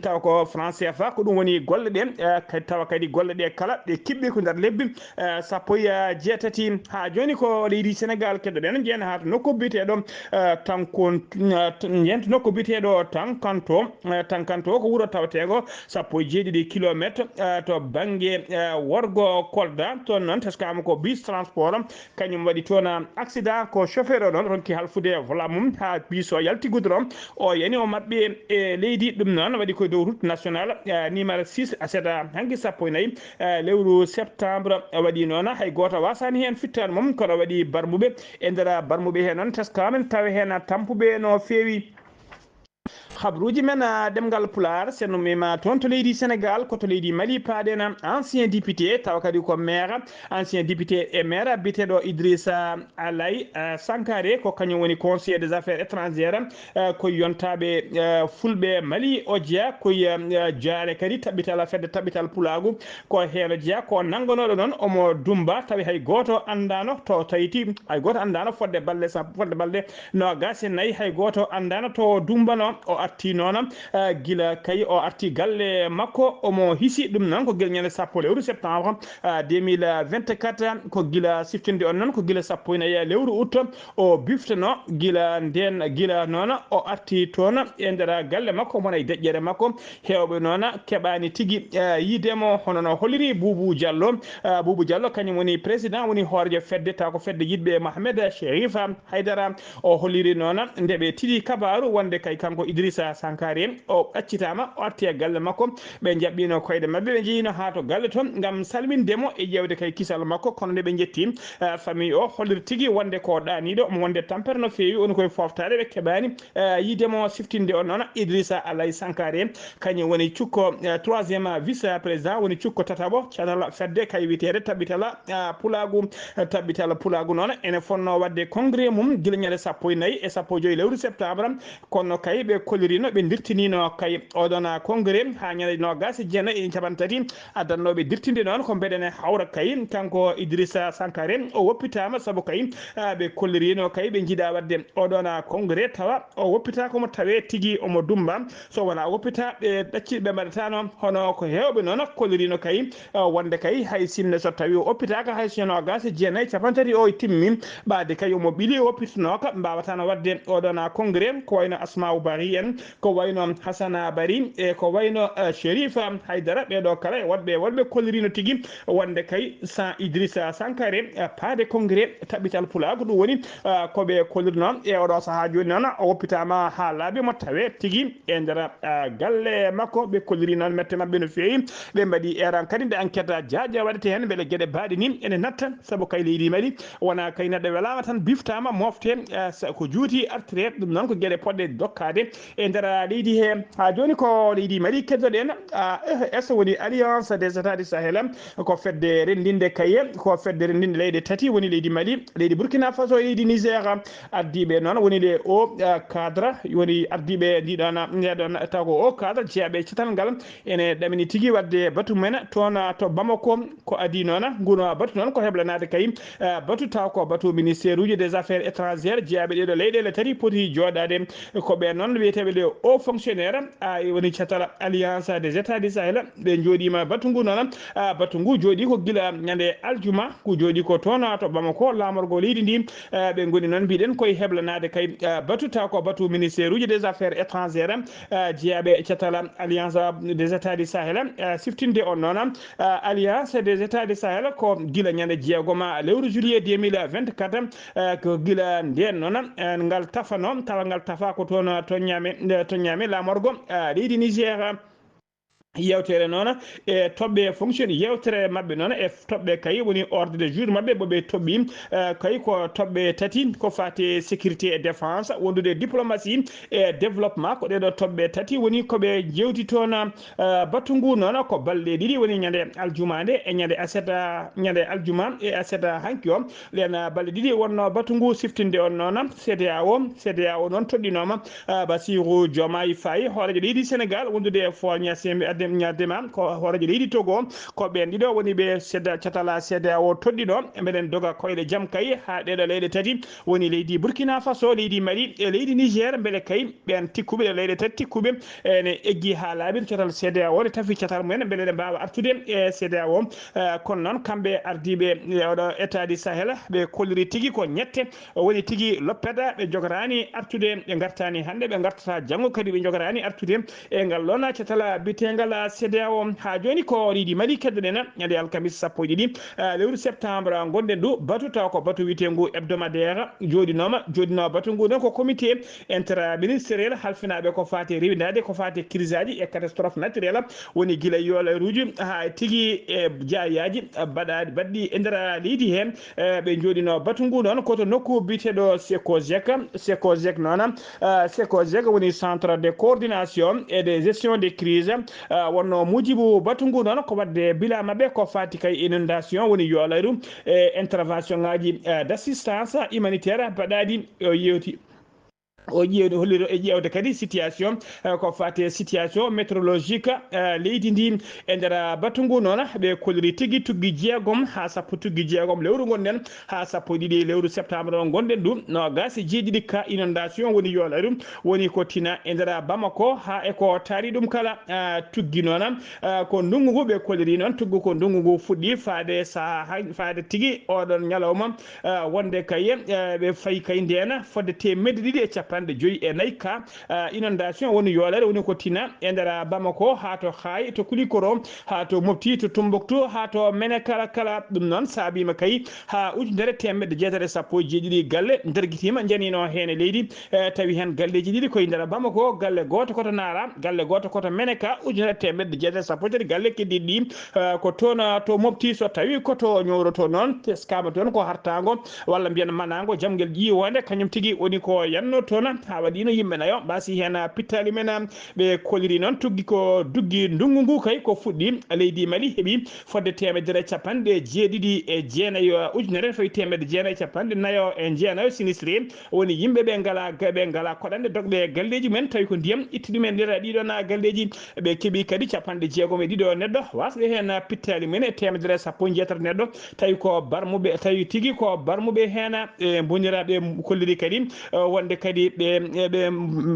tawa ko franc C F A, ko ɗum woni golle ɗe, ah, kadi tawa kadi golle ɗe kala ɗe kiɓɓi ko nder lebbi, eh, sappo e jeetati. Haa jooni ko leydi Senegal keddoɗen, njeyen haa to nokku biyeteeɗo, eh, Tankon-, eh, t-, njeyen to nokku biyeteeɗo Tankanto. Eh, Tankanto ko wuro taweteengo sappo e jeeɗiɗi kilometre, eh, to bannge, eh, worgo Kolda. Toon noon teskaama ko bus transport, kañum waɗi toon accident. Ko chauffeur o noon ronki halfude volant mum haa bus o yalti goudron. O yani o maɓɓi e leydi. Ɗum noon waɗi koye dow route nationale, eh, numéro six, aset hanki sappo e nayi, eh, lewru septembre. Waɗi noon hay gooto wasaani heen fittaandu mum, kono waɗi barmuɓe. E nder barmuɓe heen noon teskaama tawa heen tampuɓe no feewi. Habruuji men, ah, ɗemngal Pulaar, sennumima toon to leydi Senegal, ko to leydi Mali paaɗen. Ancien député, tawa kadi ko maire, ancien député et maire biyeteeɗo Idrissa Alay, eh, Sankare, ko kañum woni conseiller des affaires étrangères, eh, ko yontaaɓe, eh, fulɓe Mali o jeya, ko, eh, jaare kadi taɓɓital, fedde taɓɓital pulaagu, ko heen o jeya, ko nanngonooɗo noon omo dumba, tawi hay gooto anndaano to tayti, hay gooto anndaano fodde balɗe sappo, fodde balɗe noogaas e nayi, hay gooto anndaano to dumbano. O arti noon, eh, gila kay o arti galle makko, omo hisi ɗum noon ko gila ñande sappo lewru septembre, eh, deux mille vingt-quatre, ko gila siftinde on noon, ko gila sappo e nayi lewru août o biftano. Gila ndeen, gila noon o arti toon e nder galle makko, omo wona e deƴƴere makko. Heewɓe noon keɓaani tigi, eh, yiide mo, hono no holliri Boubou Diallo. Eh, Boubou Diallo kañum woni président, woni hooreejo fedde, taw ko fedde yiɗɓe Mohamed Cherif Haydara. O holliri noon nde ɓe tigi kabaaru wonde kay kanko Idrissa Idrissa Sankare o accitaama, o arti e galle makko. Ɓe njaɓɓiino koyɗe maɓɓe, ɓe njehino haa to galle toon ngam salminde mo e ƴeewde kay kisal makko. Kono nde ɓe njetti, eh, famille o, holliri tigi wonde ko ɗaaniiɗo, omo wonde tampere no feewi, woni koye fooftaade. Ɓe keɓaani, eh, yiide mo siftinde on noon. Idrissa Alay Sankare, kañum woni cukko, eh, troisième vice président, woni cukko tataɓo catal fedde kay wiyeteede Taɓɓital, eh, Pulaagu. Eh, Taɓɓital Pulaagu noon ene fotnoo waɗde congrès mum gila ñande sappo e nayi e sappo e joy lewru septembre. Kono kay ɓe kollirino, ɓe dirtinino kay oɗon congrès haa ñande noogaas e jeenayi e capanɗe tati. Addannooɓe dirtinde noon ko mbeɗen e hawra kay. Kanko Idrissa Sankare o woppitaama sabu kay, ah, ɓe kollirino kay ɓe njiɗa waɗde oɗon congrès, tawa o woppitaaka, mo tawee tigi omo dummba. So wonaa woppita, ɓe ɗacci, ɓe mbaɗataano hono ko heewɓe noon kollirino kay, ah, wonde kay hay sinno so tawii o woppitaaka hay so noogaas e jeenayi, capanɗe tati o timmi, ɓaade kay omo ɓili, o woppitinooka, mbaawataano waɗde oɗon congrès. Ko wayno Asma'u Bari en, ko wayno Hassana Bari, e ko wayno, eh, Chérif Haïdara. Ɓeeɗo kala e woɗɓe, woɗɓe kollirino tigi wonde kay sans Idrissa Sankare, eh, paade congrès Taɓɓital Pulaagu. Ɗum woni, eh, ko ɓe kollirino e oɗo sahaa jooni noon, o woppitaama haa laaɓi, mo tawee tigi e nder, eh, galle makko. Ɓe kolliri noon mette maɓɓe no feewi. Ɓe mbaɗi eeran kadi nde enquête jaaƴa waɗete heen, mbele geɗe baaɗe ni ene natta, sabu kay leydi Mali wonaa kay neɗɗo welaama tan biftaama, mofte, eh, sa-, ko juuti artire. Ɗum noon ko geɗe poɗɗe dokkaade e nder leydi he. Haa jooni ko leydi Mali keddoɗen, A E S woni Alliance des États du Sahel, ko fedde renndinde kay, ko fedde renndinde leyɗe tati, woni leydi Mali, leydi Burkina Faso e leydi Niger. Ardiiɓe noon woni les hauts, eh, cadres, woni ardiiɓe ndiɗon, ndeɗon taw ko haut cadre jeyaɓe e catal ngal, ene ɗamini tigi waɗde batu men toon to Bamako. Ko adii noon, nguno batu noon ko heblanaade kay, eh, batu taw ko batu ministère uji des affaires étrangères, jeyaɓe ɗeɗo leyɗeele tati poti jooɗaade. Ko ɓe noon wiyeteeɓe les hauts fonctionnaires, a, woni catal Alliance des États du Sahel, ɓe njooɗiima batu ngu noon. A, batu ngu jooɗi ko gila ñande aljuma, ngu jooɗi ko toon to Bamako, laamorgo leydi ndi. A, ɓe ngoni noon, mbiɗen, koye heblanaade kay, a, batu taw ko batu ministère uji des affaires étrangères, a, jeyaɓe catal Alliance des États du Sahel, a, siftinde on noon. A, Alliance des États du Sahel ko gila ñande jeegoma lewru juillet deux mille vingt-quatre, a, ko gila ndeen noon, a, ngal tafano, tawa ngal tafa ko toon, a, to Niamey, e, to Niamey, laamorgo, a, leydi Niger. Yewtere noon e toɓɓe fonction, yewtere maɓɓe noon e toɓɓe kay woni ordre de jour maɓɓe, ɓo ɓe toɓɓi, eh, kay ko toɓɓe tati, ko fati sécurité et défense, wondude diplomatie e développement. Ko ɗeɗo toɓɓe tati woni ko ɓe jewti toon. Eh, batu ngu noon ko balɗe ɗiɗi, woni ñande aljuma nde e ñande aset, ñande aljuma e aset hanki o. Ɗen, ah, balɗe ɗiɗi wonno batu ngu siftinde on noon, C D A O. C D A O noon toɗɗinooma, ah, Bassirou Diomaye Faye, hooreejo leydi Sénégal, wondude e Faure Gnassingbé Adem-, Gnadema, ko hooreejo leydi Togo. Ko ɓeen ɗiɗo woni ɓe seda-, catala C D A O toɗɗino. Mbeɗen doga koyɗe jam kay haa ɗeɗo leyɗe tati, woni leydi Burkina Faso, leydi Mali e leydi Niger, mbele kay ɓeen tikkuɓe, ɗe leyɗe tati tikkuɓe, ene eggi haa laaɓi, catal C D A O ne tafi catal mumen, mbele ene mbaawa artude e C D A O. Eh, kono noon, kamɓe ardiiɓe, eh, oɗo État du Sahel, ɓe kolliri tigi ko ñette, o woni tigi loppeta, ɓe njogotaani artude, ɓe ngartaani hannde, ɓe ngartata janngo kadi, ɓe njogotaani artude e ngal ɗoon catal biyeteengal C D A O. Haa jooni ko leydi Mali keddoɗen, ñande alkamis sappo e ɗiɗi, eh, lewru septembre ngonɗen ndu, batu taw ko batu wiyeteengu hebdomadaire jooɗinooma, jooɗinoo batu ngu noon ko comité interministériel halfinaaɓe ko faati e rewindaade, ko faati e crise aji e catastrophe naturelle, woni gila yoolayruuji haa tigi e jaayaaji baɗaaɗi, baɗɗi e nder leydi heen. Eh, ɓe njooɗinoo batu ngu noon ko to nokku biyeteeɗo Secosec. Secosec noon, eh, Secosec woni Centre de coordination et de gestion des crises. Eh, wonno muujibu batu ngu noon ko waɗde bila maɓɓe ko faati kay inondation, woni yoolayru e intervention ngaji, eh, d'assistance humanitaire baɗaaɗi. O yewti, o ƴeewde, holliri e ƴeewde kadi situation, eh, ko faati e situation météorologique, eh, leydi ndi. E nder, ah, batu ngu noon, ɓe kolliri tigi tuggi jeegom haa sappo tuggi jeegom lewru ngonɗen, haa sappo e ɗiɗi lewru septembre o ngonɗen ndu, noogaas e jeeɗiɗi ka inondation woni yoolayru, woni ko tina e nder Bamako, haa e ko taari ɗum kala, ah, tuggi noon. Ah, ko ndunngu ngu ɓe kolliri noon, tuggu ko ndunngu ngu fuɗɗi faade saha han-, faade tigi oɗon ñalawma, ah, wonde kay, eh, ɓe fayi kay ndeen fodde teemedde ɗiɗi e capanɗe capanɗe joyi e nayi ka, ah, inondation woni yoolere, woni ko tina e nder Bamako, haa to Haay, to Kulikoro, haa to Mopti, to Tumbuktu, haa to Menekala kala. Ɗum noon saabiima kay haa ujunere teemedde jeetati e sappo e jeeɗiɗi galle ndergitiima, njaniino heen e leydi. E tawi heen galleeji ɗiɗi koye nder Bamako, galle gooto ko to Naara, galle gooto ko to Meneka, ujunere teemedde jeetati e sappo e tati galle keddiiɗi ɗi, eh, ko toon, eh, to Mopti, so tawi ko to Ñooro to noon, teskaama toon ko hartaango walla mbiyen manaango jamngel ƴiiwoonde, kañum tigi woni ko yanno toon, haa waɗiino yimɓe nayo mbaasi heen, eh, pittaali men, eh, ɓe koliri noon tuggi ko duggi ndunngu ngu kay ko fuɗɗi leydi Mali heɓi fodde teemedere capanɗe jeeɗiɗi e jeenayo, eh, ujunere fawi teemedde jeenayo e capanɗe nayo e jeenayo sinistré. Woni yimɓe ɓe ngala, ɓe ngala koɗanɗe dogɗe e galleeji mumen, tawi ko ndiyam itti ɗum en nder ɗiɗon galleeji. Ɓe keɓi kadi capanɗe jeegom e ɗiɗo neɗɗo, wasɓe heen pittaali mumen e teemedere e sappo e jeetati neɗɗo, tawi ko barmuɓe, tawi tigi ko barmuɓe heen, e mboniraaɓe kolliri kadi, eh, wonde kadi ɓe, ɓe,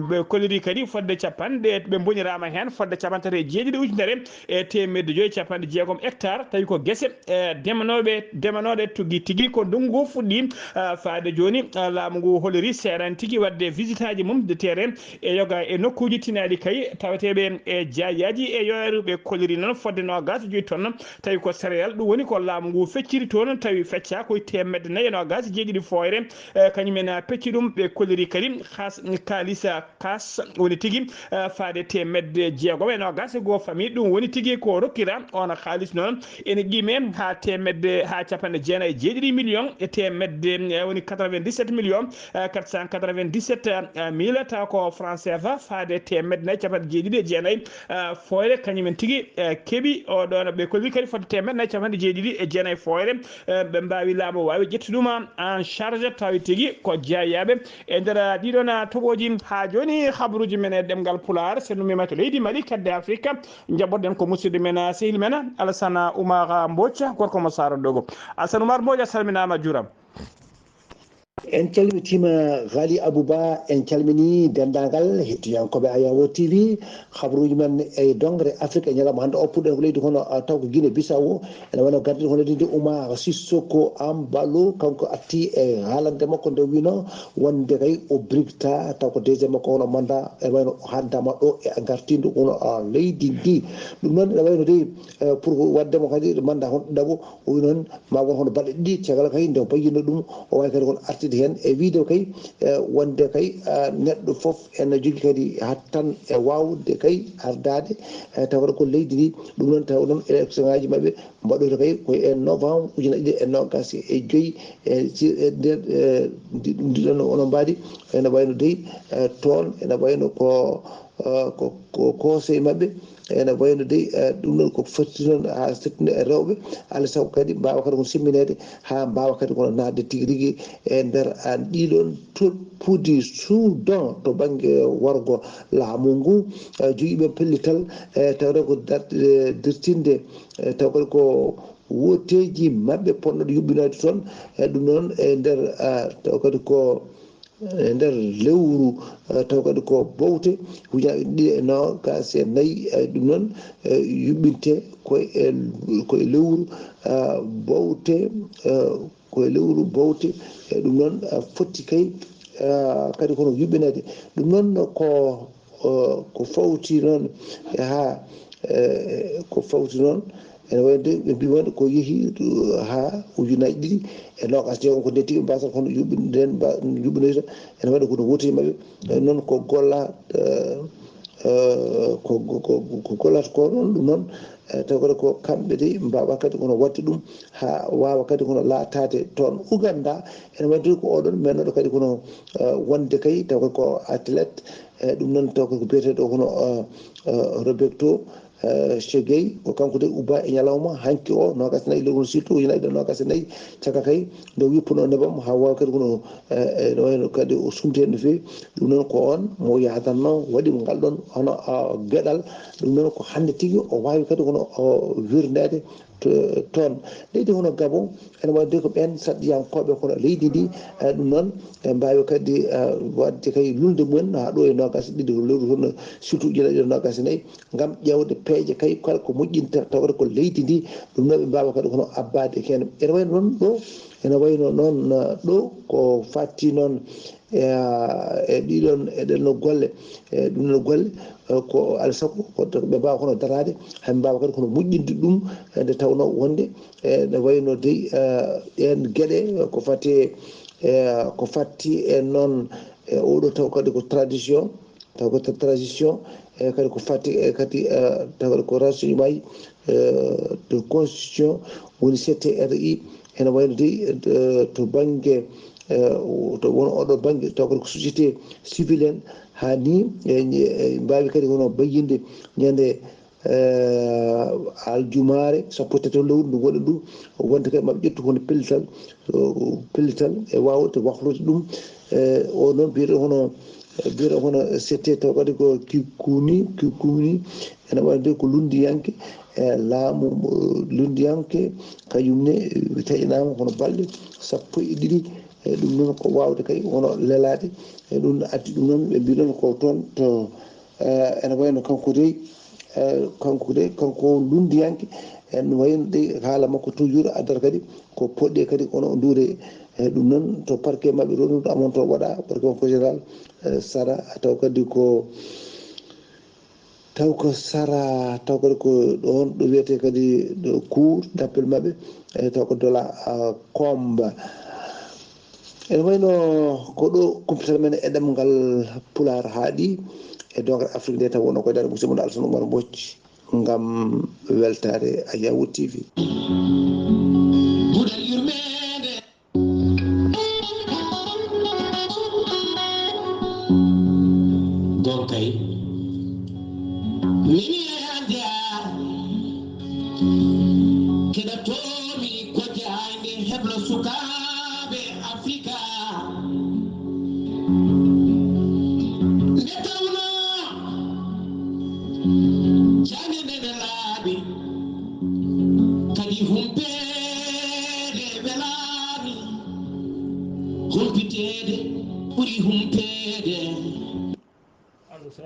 ɓe kolliri kadi fodde capanɗe, ɓe mboniraama heen fodde capanɗe tati e jeeɗiɗi ujunere e teemedde joyi capanɗe jeegom hectare, tawi ko gese, eh, demanooɓe, demanooɗe tuggi tigi ko ndunngu ngu fuɗɗi, ah, faade jooni, ah, laamu ngu holiri seerani tigi waɗde visitaaji mum de terrain e yoga e nokkuuji tinaaɗi kay taweteeɓe e jaayaaji e yoyaaru. Ɓe koliri noon fodde noogaas e joyi tonnes, tawi ko céréales, ɗum woni ko laamu ngu fecciri toon, tawi feccaa koye teemedde nayi e noogaas e jeeɗiɗi fooyre, eh, kañum en, ah, pecci ɗum. Ɓe koliri kadi kaas, kaalis, ah, kaas woni tigi, eh, faade teemedde jeegom e noogaas e goo famille. Ɗum woni tigi ko rokkira on haalis noon ene qime haa teemedde, haa capanɗe jeenayi e jeeɗiɗi million e teemedde, eh, woni quatre-vingt-dix-sept millions, eh, quatre cent quatre-vingt-dix-sept mille, taw ko franc C F A, faade teemedde nayi capanɗe jeeɗiɗi e jeenayi, eh, fooyre, kañum en tigi, eh, keɓi oɗon, ɓe kolli kadi fodde teemedde nayi capanɗe jeeɗiɗi e jeenayi fooyre, eh, ɓe mbaawi laamu waawi ƴettude ɗum en charge, tawi tigi ko jeeyaaɓe e nder ɗiɗon toɓooji. Haa jooni, habaruuji men e ɗemngal Pulaar, so nummiima to leydi Mali, kedde Afrika, njaɓɓoɗen ko musidɗo men, sehil men, Alassane Oumar Mbodj, gorko mo Saara Dogo. Alassane Oumar Mbodj, a salminaama, a juuraama. En calmitiima Ghali Abou Ba, en calminii denndaangal hettiyankooɓe Ayawo T V. Habaruuji men e dongre Afrique e ñalawma hannde o, puɗɗen ko leydi hono, ah, taw ko Guinée Bissau. Ene wayno gardiiɗo hono leydi Oumar Sissoko Embaló, kanko arti e haalande makko nde wino wonde kay o brigta, taw ko deuxième makko hono mandat, ene wayno o haddama ɗo e gartindu hono, ah, leydi ndi. Ɗum noon ene wayno dey, eh, pour waɗde mo kadi mandat hono ɗiɗaɓo, o wi noon ma won hono balɗe ɗiɗi caggal kay nde o bayyino ɗum, o wawi kadi kono artude heen e wiide kay, eh, wonde kay, ah, neɗɗo fof ene jogii kadi hattan e waawde kay ardaade, eh, tawa ko leydi ndi. Ɗum noon tawa ɗum élection ngaji maɓɓe mbaɗoyta kay ko e novembre ujunaaji ɗiɗi e noogaas e joyi, e si, e nder, eh, ndi, ndi ɗon onon mbaadi ene wayno dey, eh, toon ene wayno ko, eh, ko, ko conseil maɓɓe. Ene wayno dey, eh, ɗum ɗon ko foti noon haa sattude e rewɓe, alaa sago kadi mbaawa kadi ko simmineede haa mbaawa kadi kono naatde tigi rigi e nder, ah, ɗiɗon toɓɓude Soudan to bannge wargo laamu ngu. Eh, jogiiɓe pellital, eh, tawde ko dar-, eh, dirtinde, eh, taw kadi ko wooteeji maɓɓe potnoɗo yuɓɓinoyde toon, eh, ɗum noon e nder, ah, taw kadi ko e nder lewru, eh, taw kadi ko bowte ujunaaji ɗiɗi e noogaas e nayi, eh, ɗum noon, eh, yuɓɓinte ko e, ko e lewru, ah, bowte, eh, ko e lewru bowte, eh, ɗum noon, ah, fotti kay, ah, kadi kono yuɓɓineede. Ɗum noon ko, eh, ko fawti noon e haa, eh, ko fawti noon ene wayde ɓe mbi wonde ko yehi, uh, haa ujunaaji ɗiɗi e noogaas jeegom, ko nden tigi mbasata kono yuɓɓin-, nden mba-, yuɓɓinoyta. Ene wayde kono wootii maɓɓe, eh, noon ko golla, eh, eh, ko, ko, ko, ko gollata ko ɗon ɗum noon, eh, taw kadi ko kamɓe de mbaawa kadi kono waɗde ɗum haa waawa kadi kono laataade toon Uganda. Ene wayde ko oɗon mennoɗo kadi kono, eh, wonde kay taw kadi ko athlète, eh, ɗum noon taw kadi ko biyeteeɗo kono, eh, eh, Roberto, eh, Chegey, ko kanko de ubba e ñalawma hanki o, noogaas e nayi lewru surtout, ujunaaji ɗiɗi e noogaas e nayi, caka kay nde o yuppuno nebam haa waawa kadi kono, eh, eh, no wayno kadi o sumti heen no feewi. Ɗum noon ko oon mo yaadanno waɗi mo ngal ɗon hono, ah, geɗal. Ɗum noon ko hannde tigi o waawi kadi kono o wirneede to-, toon. Leydi hono Gabon, ene wayde ko ɓeen saɗiyankooɓe kono leydi ndi, eh, ɗum noon ɓe mbaawi kadi, eh, waɗde kay lulnde mumen haa ɗo e noogaas e ɗiɗi lewru hono surtout ujunaaji ɗiɗi e noogaas e nayi. Ngam ƴeewde peeje kay kala ko moƴƴinta tawata ko leydi ndi, ɗum noon ɓe mbaawa kadi kono abbaade heen. Ene wayno noon ɗo, ene wayno noon, uh, ɗo ko fatti noon e, e ɗiɗon, e ɗen no golle, e ɗum no golle, e, ko alaa sago, ko ɓe mbaawa hono daraade, haa ɓe mbaawa kadi hono moƴƴinde ɗum, e nde tawnoo wonde, e, ne wayno dey, e, ɗeen geɗe ko fati, e, ko fati e noon, e oɗo taw kadi ko tradition, taw ko tra-, tradition, e kadi ko fati, e kadi, e, taw kadi ko renseignement, e, de constitution, woni C T R I, ene wayno dey, e, to bannge, e, to won oɗo bannge, taw kadi ko société civile en, haa ni, e, e, mbaawi kadi hono bayyinde ñande, e, aljumaare sappo e tati lewru ndu woni ndu, wonde kadi maɓe ƴettu hono pellital, o, pellital e waawde wahlude ɗum. E, o noon mbiyeɗen hono, mbiyeɗen hono C T taw kadi ko Kikuni, Kikuni, ene wayde ko lunndiyanke, e, laamu, o, lunndiyanke, kañum ne, e, taƴanaama hono balɗe sappo e ɗiɗi. E, ɗum noon ko waawde kay hono lelaade. E, ɗum addi ɗum noon, ɓe mbii noon ko toon to, e, ene wayno kanko dey, e, kanko dey, kanko lunndiyanke, ene wayno dey haala makko toujours addata kadi ko poɗɗe kadi hono nduure. E, ɗum noon to parquet maɓɓe to, ɗum ɗo amon to waɗa, parquet makko général, e, Sara, taw kadi ko, taw ko Sara, taw kadi ko ɗoon ɗo wiyetee kadi ɗo cour d'appel maɓɓe, e, taw ko Dola, a, Komba. Ene wayno ko ɗo kumpital men e ɗemngal Pulaar haaɗi e dogal Afrik nde, taw wonno ko e daande musidɗo mon Alassane Oumar Mbodj ngam weltaare Ayawu T V. Duɗal yurmeende. Gonkay. Mimi Yaya Dia. Keɗa toomi ko jaayde heblo sukaaɓe Afrika. Nde tawnoo jannde nde ne laaɓi, kadi humpeede welaani, humpiteede ɓuri humpeede.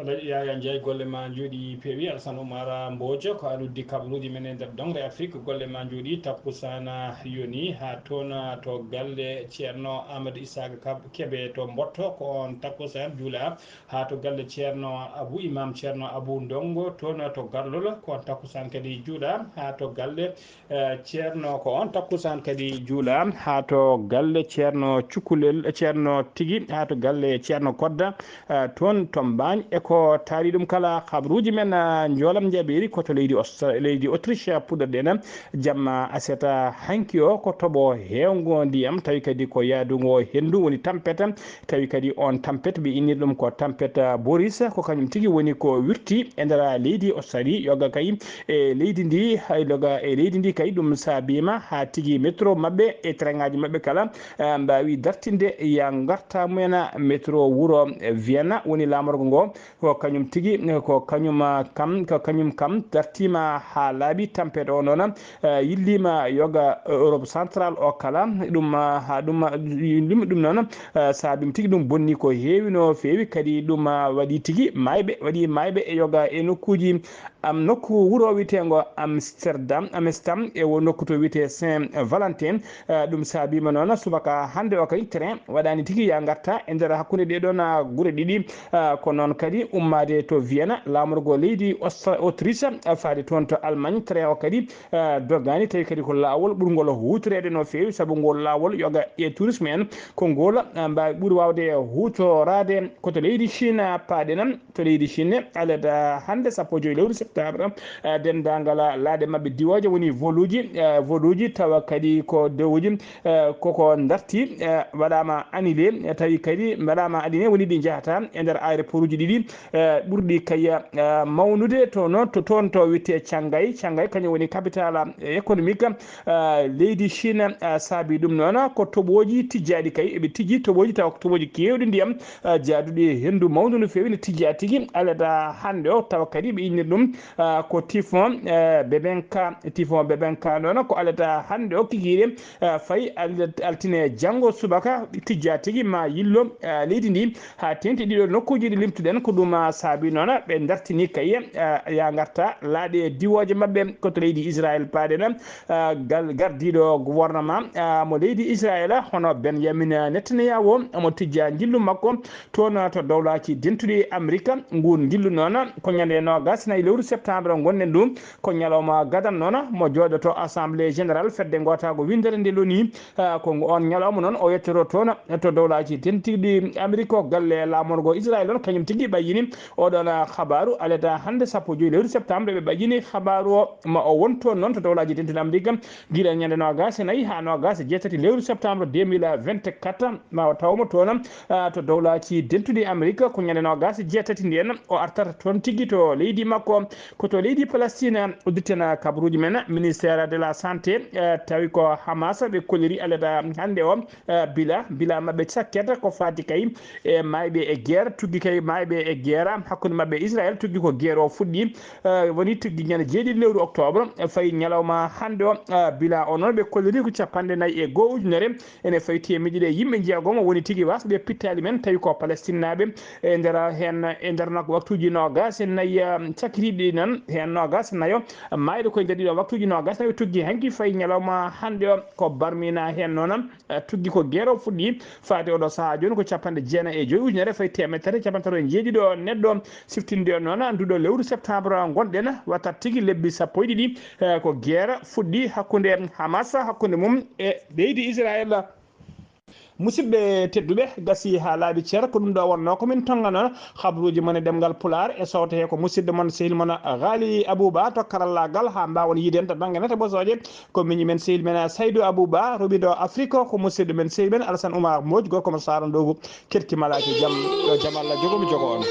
Alhaji Yaya Ndiaye, golle ma njooɗi peewi. Alassane Oumar Mbodj, ko a noddi kabaruuji men e nder Dongre Afrique, golle ma njooɗi. Takkusaan yoni haa toon to galle Ceerno Amadou Issaka Kab-, Kebe to Mbotto, ko on takkusaan juula. Haa to galle Ceerno Abou Imam, Ceerno Abou Ndongo, toon to Garlol, ko on takkusaan kadi juula. Haa to galle Eh, Ceerno, ko on takkusaan kadi juula haa to galle Ceerno Cukalel, Ceerno Tigi, haa to galle Ceerno Kodda, eh, toon to Mbaañ. E ko taari ɗum kala, habruuji men, eh, njoolam njaaɓeeri ko to leydi Aus-, leydi Autriche, puɗɗorɗen jamma aset hanki o, ko toɓo heewngo ndiyam, tawi kadi ko yaadungo henndu woni tampet, tawi kadi on tampet, ɓe innir ɗum ko tampet, ah, Boris, ko kañum tigi woni ko wirti e nder leydi Australie, yoga kay e leydi ndi, hay yoga e leydi ndi kay, ɗum saabiima haa tigi métro maɓɓe e train ŋaaji maɓɓe kala, ah, mbaawi dartinde ya ngarta mumen. Métro wuro Vienna woni laamorgo ngo, ko kañum tigi, ko kañum, ah, kam, ko kañum kam dartiima haa laaɓi. Tampet o noon, eh, yilliima yoga Europe Central o kala. Ɗum, ah, haa ɗum, ah, yilliima ɗum noon, eh, saabiima tigi, ɗum bonni ko heewi no feewi. Kadi ɗum, ah, waɗi tigi maayɓe, waɗi maayɓe e yoga e nokkuuji am, nokku wuro wiyeteengo Amsterdam, Amsterdam, e wo nokku to wiyetee Saint Valentin. Eh, ɗum saabiima noon subaka hannde o kay train waɗaani tigi ya ngarta e nder hakkunde ɗee ɗoon, ah, gure ɗiɗi. Ah, ko noon kadi ummaade to Vienna, laamorgo leydi Aus-, Autriche, ah, faade toon to Allemagne. Train o kadi, ah, doggaani, tawi kadi ko laawol ɓurngol huutoreede no feewi, sabu ngol laawol yoga e tourisme en, ko ngol, ah, mbaawi ɓuri waawde huutoraade ko to leydi Chine paaɗen. To leydi Chine, alada hannde sappo e joy lewru septembre, eh, denndaangal laaɗe maɓɓe diwooje woni voluuji, eh, voluuji tawa kadi ko dewuji, eh, koko darti, eh, waɗaama annulé, eh, tawi kadi mbaɗaama annulé, woni ɗi njahata e nder aéroportuji ɗiɗi, eh, ɓurɗi kay, eh, mawnude to noon, to toon to wiyetee Shanghai. Shanghai kañum woni capitale, eh, économique, eh, leydi Chine, eh, saabi ɗum noon ko toɓooji tijjaaɗi kay, eɓe tijji toɓooji tawa ko toɓooji keewɗi ndiyam, eh, jaaduɗi e henndu mawndu no feewi, ne tijjaa tigi. Alada hannde o tawa kadi ɓe innir ɗum, Ah, ko typhon, eh, Bebenka. Typhon Bebenka noon ko alata hannde o kikiiɗe, ah, fayi al-, altine janngo subaka tijja tigi ma yillo, ah, leydi ndi haa teeŋti ɗiɗo nokkuuji ɗi limtuɗen. Ko ɗum, ah, saabi noon ɓe dartini kaye, ah, ya ngarta laaɗe diwooje maɓɓe ko to leydi Israel paaɗen. Ah, gal-, gardiiɗo gouvernement, ah, mo leydi Israel, hono Benyamin Netanyahu, omo tijja njillu makko toon to dowlaaji dentuɗi Amerika. Nguun njillu noon ko ñande noogas nayi lewru septembre ngonɗen ɗum. Ko ñalawma gadan noon mo jooɗoto Assemblée Générale fedde ngootaago winndere nde loni. Ah, ko ngu-, on ñalawma noon o yettoto toon to dowlaaji dentuɗi Amerika. O galle laamorgo Israel on kañum tigi ɓayyini oɗon, ah, habaaru. Aleta hannde sappo e joyi lewru septembre ɓe ɓayyini habaaru o ma o won toon noon to dowlaaji dentuɗi Amerika gila ñande noogas e nayi haa noogas e jeetati lewru septembre deux mille vingt-quatre. Ma o tawmo toon, ah, to dowlaaji dentuɗi Amerika ko ñande noogas e jeetati ndeen o artata toon tigi to leydi makko. Ko to leydi Palestine udditen kabaruuji men. Ministère de la Santé, eh, tawi ko Hamas ɓe kolliri alada hannde o, eh, bila, bila maɓɓe sakket ko faati kay e maayɓe e guerre, tuggi kay maayɓe e guerre hakkunde maɓɓe Israël, tuggi ko guerre o fuɗɗi, eh, woni tuggi ñande jeeɗiɗi lewru octobre, eh, fayi ñalawma hannde o, eh, bila o noon ɓe kolliri ko capanɗe nayi e goo ujunere. Ene fawi teemedde ɗiɗi e yimɓe jeegom woni tigi wasɓe pittaali men, tawi ko Palestinnaaɓe. E nder heen, e nder nok-, waktuuji noogas e nayi, um, cakitiiɗi ɗi noon, heen noogas e nayo maayde koye nder ɗiɗo waktuuji noogas e nayo tuggi hanki fayi ñalawma hannde o. Ko barmina heen noon, uh, tuggi ko guerre o fuɗɗi faade oɗo sahaa jooni ko capanɗe jeenayi e joyi ujunere fayi teemedde tati e capanɗe tati e jeeɗiɗo neɗɗo. Siftinde on noon, nduɗo lewru septembre ngonɗen, wattat tigi lebbi sappo e ɗiɗi, eh, ko guerre fuɗɗi hakkunde Hamas, hakkunde mum e leydi Israel. Musidɓe tedduɓe, gasi haa laaɓi cer, ko ɗum ɗo wonnoo ko min tonngano habaruuji mon e ɗemngal Pulaar, e sowto he ko musidɗo mon, sehil mon Ghali Abouba to karallaagal, haa mbaawon yiide en to bannge nate bosooje. Ko miñi men, sehil men Saydou Abouba, roɓiɗo Afrique, ko musidɗo men, sehil men Alassane Oumar Mbodj, gorko mo Saara Ndogu. Keɗki malaki jam, yo jam Allah jogo mi jogo on.